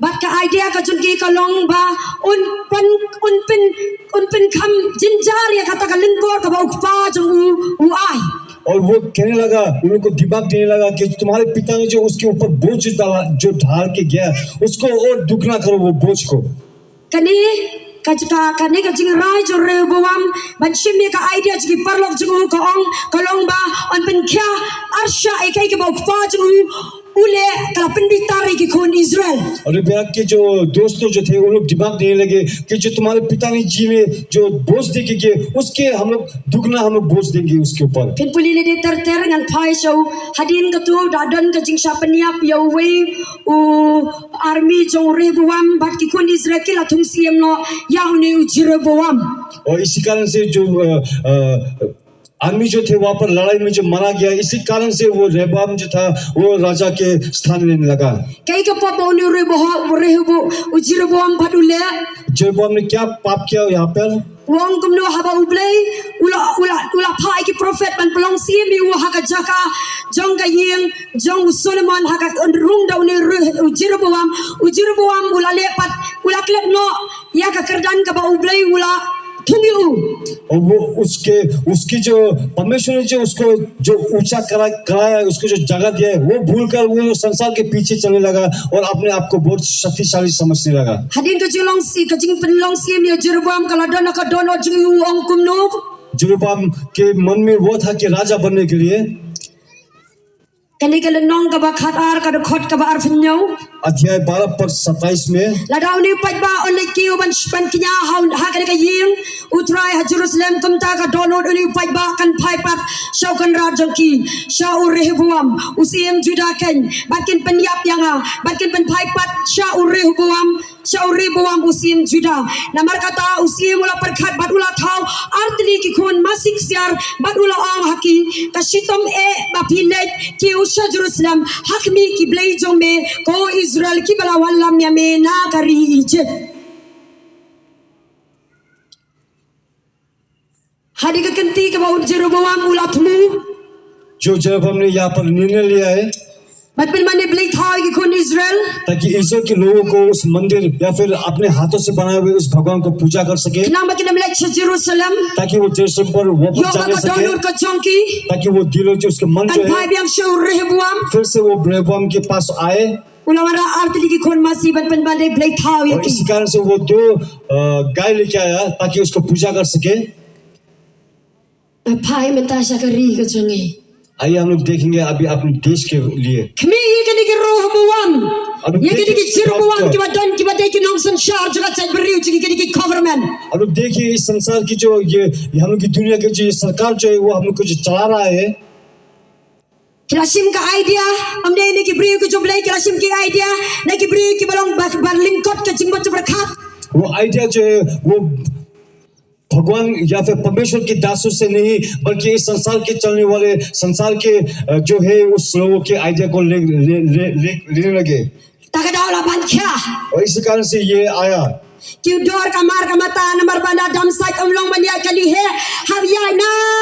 Bad ka idea ka jong ki ka long ba un pyn, un pyn, un pynkham jynjar ïa kata ka lyngkor kaba u kpa jong u u ai. और वो कहने लगा, उन लोग को दिमाग देने लगा कि तुम्हारे पिता ने जो उसके ऊपर बोझ डाला, जो ढाल के गया, उसको और दुगना करो वो बोझ को। Kane ka jaka, kane ka jingrai jong u Rehoboam ban shim ïa ka idea jong ki paralok jong u ka ong, ka long ba un pynkhia arshah ïa kaei kaba u kpa jong u u leh ka la pynbitar ïa ki khun Israel. और रेहबियाम के जो दोस्तों जो थे, उन लोग दिमाग देने लगे कि जो तुम्हारे पिता ने जी ने जो बोझ दे के गए, उसके हम लोग दुगना हम लोग बोझ देंगे उसके ऊपर। Phin pule lade ter ter, ngan phai sha u. Hadien kata da don ka jingshah pynïap ïa uwei u army jong u Rehoboam bad ki khun Israel ki la thung siem noh ïa une u Jeroboam. और इसी कारण से जो, अ, अ, आदमी जो थे वहां पर लड़ाई में जो मारा गया, इसी कारण से वो रेहबाम जो था, वो राजा के स्थान लेने लगा। Kaei ka pop ba une u Rehobo-, u Rehobo-, u Jeroboam pat u leh? जेरोबोआम ने क्या पाप किया यहाँ पर? U ong kumno haba U Blei u la, u la, u la phah ïa ki prophet ban pynlong syiem ïa u ha ka jaka jong ka ïing jong u Solomon, ha ka rung da une u Re-, u Jeroboam, u Jeroboam u la leh pat, u la klet noh ïa ka kyrdan kaba U Blei u la thung ïa u. और वो उसके उसकी जो परमेश्वर ने जो उसको जो ऊंचा करा कराया है, उसको जो जगह दिया है, वो भूलकर वो संसार के पीछे चलने लगा और अपने आप को बहुत शक्तिशाली समझने लगा। Hadien ka jinglong sy-, ka jingpynlong syiem ïa u Jeroboam ka la don ha ka dohnud jong u, u ong kumno. जेरोबोआम के मन में वो था कि राजा बनने के लिए। Kane ka lynnong kaba khatar, ka dkhot kaba arphew hynñiew. अध्याय बारह पद सत्ताईस में। Lada une u paidbah un leit kiew ban, ban kñia ha, ha kane ka ïing U Trai ha Jerusalem, kumta ka dohnud une u paidbah kan phai pat sha u kynrad jong ki, sha u Rehoboam u syiem Judah keiñ, bad kin pynïap ïa nga, bad kin pynphai pat sha u Rehoboam, sha u Rehoboam u syiem Judah. Namar kata u syiem u la pyrkhat bad u la thaw artylli ki khun masi ksiar bad u la ong ha ki, ka shitom eh ba phi leit kiew sha Jerusalem ha khmih ki blei jong me, ko Israel, kiba la wallam ïa me na ka ri Ijipt. Hadien ka kynti kaba u Jeroboam u la thmu. जो जेरोबोआम ने यहाँ पर निर्णय लिया है। Ban pynmane blei thaw ïa ki khun Israel. ताकि ईश्वर के लोगों को उस मंदिर या फिर अपने हाथों से बनाए हुए उस भगवान को पूजा कर सके। Khnang ba kin ym leit sha Jerusalem. ताकि वो यरूशलेम पर वापस जाने सके। Ïoh ka dohnud ka jong ki. ताकि वो दिल जो उसके मन जो है। Ban phai biang sha u Rehoboam. फिर से वो रेहोबोआम के पास आए। U la wanrah artylli ki khun masi ban pynmane blei thaw ïa ki. और इसी कारण से वो दो, अ, गाय लेके आया ताकि उसको पूजा कर सके। Phai mynta sha ka ri ka jong ngi. आइए हम लोग देखेंगे अभी अपने देश के लिए। Khmih ïa kine ki Rehoboam, ïa kine ki Jeroboam kiba don, kiba dei ki nongsynshar jong ka jaitbynriew jong ngi, kine ki government. अब लोग देखिए इस संसार की जो ये, ये हम लोग की दुनिया की जो ये सरकार जो है वो हम लोग को जो चला रहा है। Ki la shim ka idea, ym dei na ki briew ki jong U Blei, ki la shim ki idea na ki briew kiba long ba, ba lyngkot ka jingmut jingpyrkhat. वो आइडिया जो है वो भगवान या फिर परमेश्वर के दासों से नहीं, बल्कि इस संसार के चलने वाले, संसार के, अ, जो है, उस लोगों के आइडिया को ले, ले, ले, ले, लेने लगे। Ta ka daw la ban khia. और इसी कारण से ये आया। Kiew dor ka mar ka mata, namar ba na dam sait ym long ban ïaid kali hi. Hap ïaid na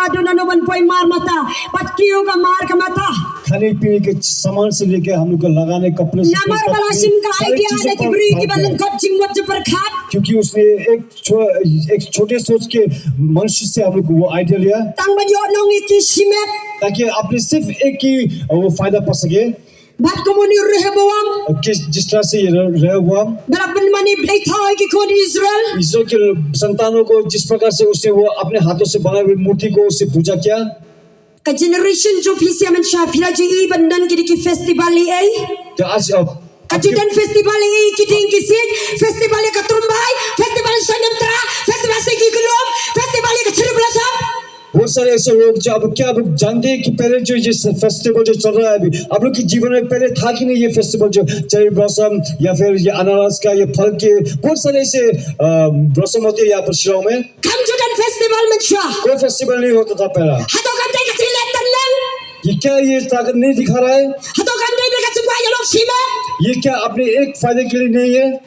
duna no ban poi mar mata. Bad kiew ka mar ka mata. खाने पीने के सामान से लेके हम लोग को लगाने कपड़े से लेकर, namar ba la shim ka idea na ki briew kiba lyngkot jingmut jingpyrkhat. क्योंकि उसने एक छो-, एक छोटे सोच के मनुष्य से हम लोग को वो आइडिया लिया। Tang ban ïoh nong ïa ki shimet. ताकि अपने सिर्फ एक ही, अ, वो फायदा पा सके। Bad kum une u Rehoboam, और किस, जिस तरह से ये रे-, रेहोबोआम, ba la pynmane blei thaw ïa ki khun Israel, इसराइल के संतानों को जिस प्रकार से उसने वो अपने हाथों से बनाए हुए मूर्ति को उसने पूजा किया। Ka generation jong phi sha mynshwa phi la ju i ban don kine ki festival ei ei. तो आज, अ, ka ju don festival ei ei, ki dieng ki siej, festival ïa ka Tyrbai, festival ïa u Saiñiamtra, festival ïa ki Kyllum, festival ïa ka Cherry Blossom. बहुत सारे ऐसे लोग जो अब क्या आप लोग जानते हैं कि पहले जो ये फेस्टिवल जो चल रहा है अभी, आप लोग के जीवन में पहले था कि नहीं ये फेस्टिवल जो चेरी ब्लॉसम या फिर ये अनारस का ये फल के बहुत सारे ऐसे, अ, ब्लॉसम होते हैं यहाँ पर शिलांग में। Kam ju don festival mynshwa. कोई फेस्टिवल नहीं होता था पहला। Hato kam dei ka jingleh tynrong? ये क्या ये ताकत नहीं दिखा रहा है? Hato kam dei ka jingkwah ïa lok shimet? ये क्या अपने एक फायदे के लिए नहीं है?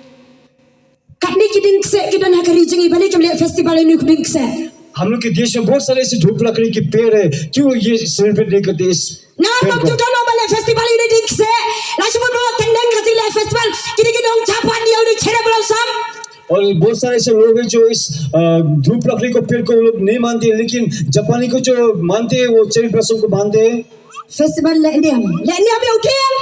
Katne ki dieng kseh ki don ha ka ri jong ngi, balei kim leh festival ïa une u dieng kseh? हम लोग के देश में बहुत सारे ऐसे धूप लकड़ी के पेड़ है, क्यों ये सेलिब्रेट नहीं करते इस पेड़ को? Namar ba ju don ba leh festival ïa une u dieng kseh. La shu bun ba tynrong ka jingleh festival, kine ki nong Japan ïa une u cherry blossom. और बहुत सारे ऐसे लोग हैं जो इस, अ, धूप लकड़ी को पेड़ को वो लोग नहीं मानते हैं, लेकिन जापानी को जो मानते हैं, वो चेरी ब्लॉसम को मानते हैं। Festival leh niam. Leh niam ïa u dieng.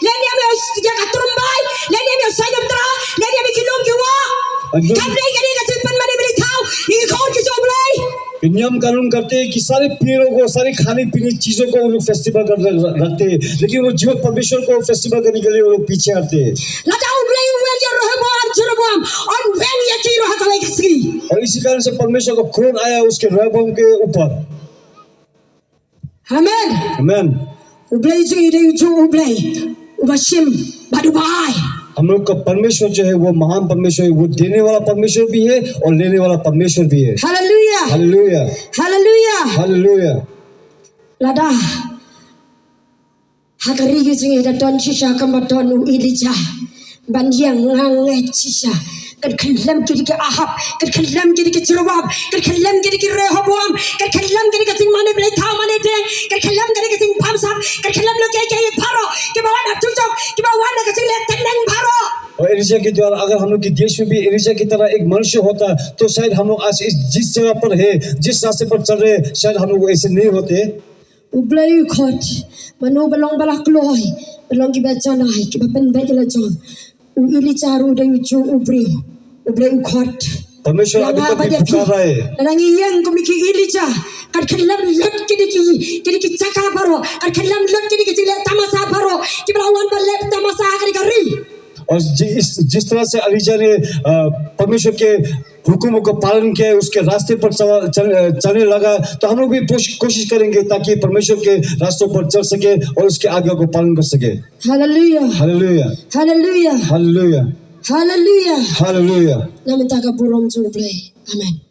Leh niam ïa u, ïa ka tyrbai. Leh niam ïa u Saiñiamtra. Leh niam ïa ki lum ki wah. Kam dei kane ka jingpynmane blei thaw ïa ki khun ki jong U Blei. नियम कानून करते हैं कि सारे पेड़ों को, सारे खाने पीने चीजों को वो लोग फेस्टिवल कर रखते हैं, लेकिन वो जीवित परमेश्वर को फेस्टिवल करने के लिए वो लोग पीछे हटते हैं। Lada U Blei u weng ïa Rehoboam, Jeroboam, un weng ïa ki ruh ha kawei ka sngi. और इसी कारण से परमेश्वर का क्रोध आया उसके रेहोबोआम के ऊपर। Amen. Amen. U Blei jong ngi u dei uju U Blei uba shim bad uba ai. हम लोग का परमेश्वर जो है वो महान परमेश्वर है, वो देने वाला परमेश्वर भी है और लेने वाला परमेश्वर भी है। Hallelujah. हालेलुया। Hallelujah. हालेलुया। Lada ha ka ri ka jong ngi da don shisha kumba don u Elijah ban ïeng ngeit shisha Kan khyllem ki da ki Ahab, kan khyllem ki da ki Jeroboam, kan khyllem ki da ki Rehoboam, kan khyllem ki da ki jingmane blei thaw mane dieng, kan khyllem ki da ki jingbamsap, kan khyllem lut ki kiei baroh kiba wan ha dujok, kiba wan na ka jingleh tneng baroh. और एलिशा के द्वारा अगर हम लोग के देश में भी एलिशा की तरह एक मनुष्य होता, तो शायद हम लोग आज इस, जिस जगह पर है, जिस रास्ते पर चल रहे हैं, शायद हम लोग ऐसे नहीं होते। U Blei u khot, mano ba long ba la kloi, ba long kiba janai, kiba pynbeit la jong. U Elijah ruh u dei uju u briew, u Blei u khot. परमेश्वर अभी तक भी पुकार रहा है। Lada ngi ïeng kum ki Elijah, kan khyllem lut ki da ki, ki da ki jaka baroh, kan khyllem lut ki da ki jingleh tamasa baroh, kiba la wan ban leh tamasa ha kane ka ri. और जि-, इस, जिस तरह से एलिशा ने, अ, परमेश्वर के हुक्मों का पालन किया, उसके रास्ते पर चला, चल, चलने लगा, तो हम लोग भी कोश-, कोशिश करेंगे ताकि परमेश्वर के रास्तों पर चल सके और उसके आज्ञा को पालन कर सके। Haleluya. Haleluya. Haleluya. Haleluya. Haleluya. Haleluya. Na mynta ka burom jong U Blei. Amen.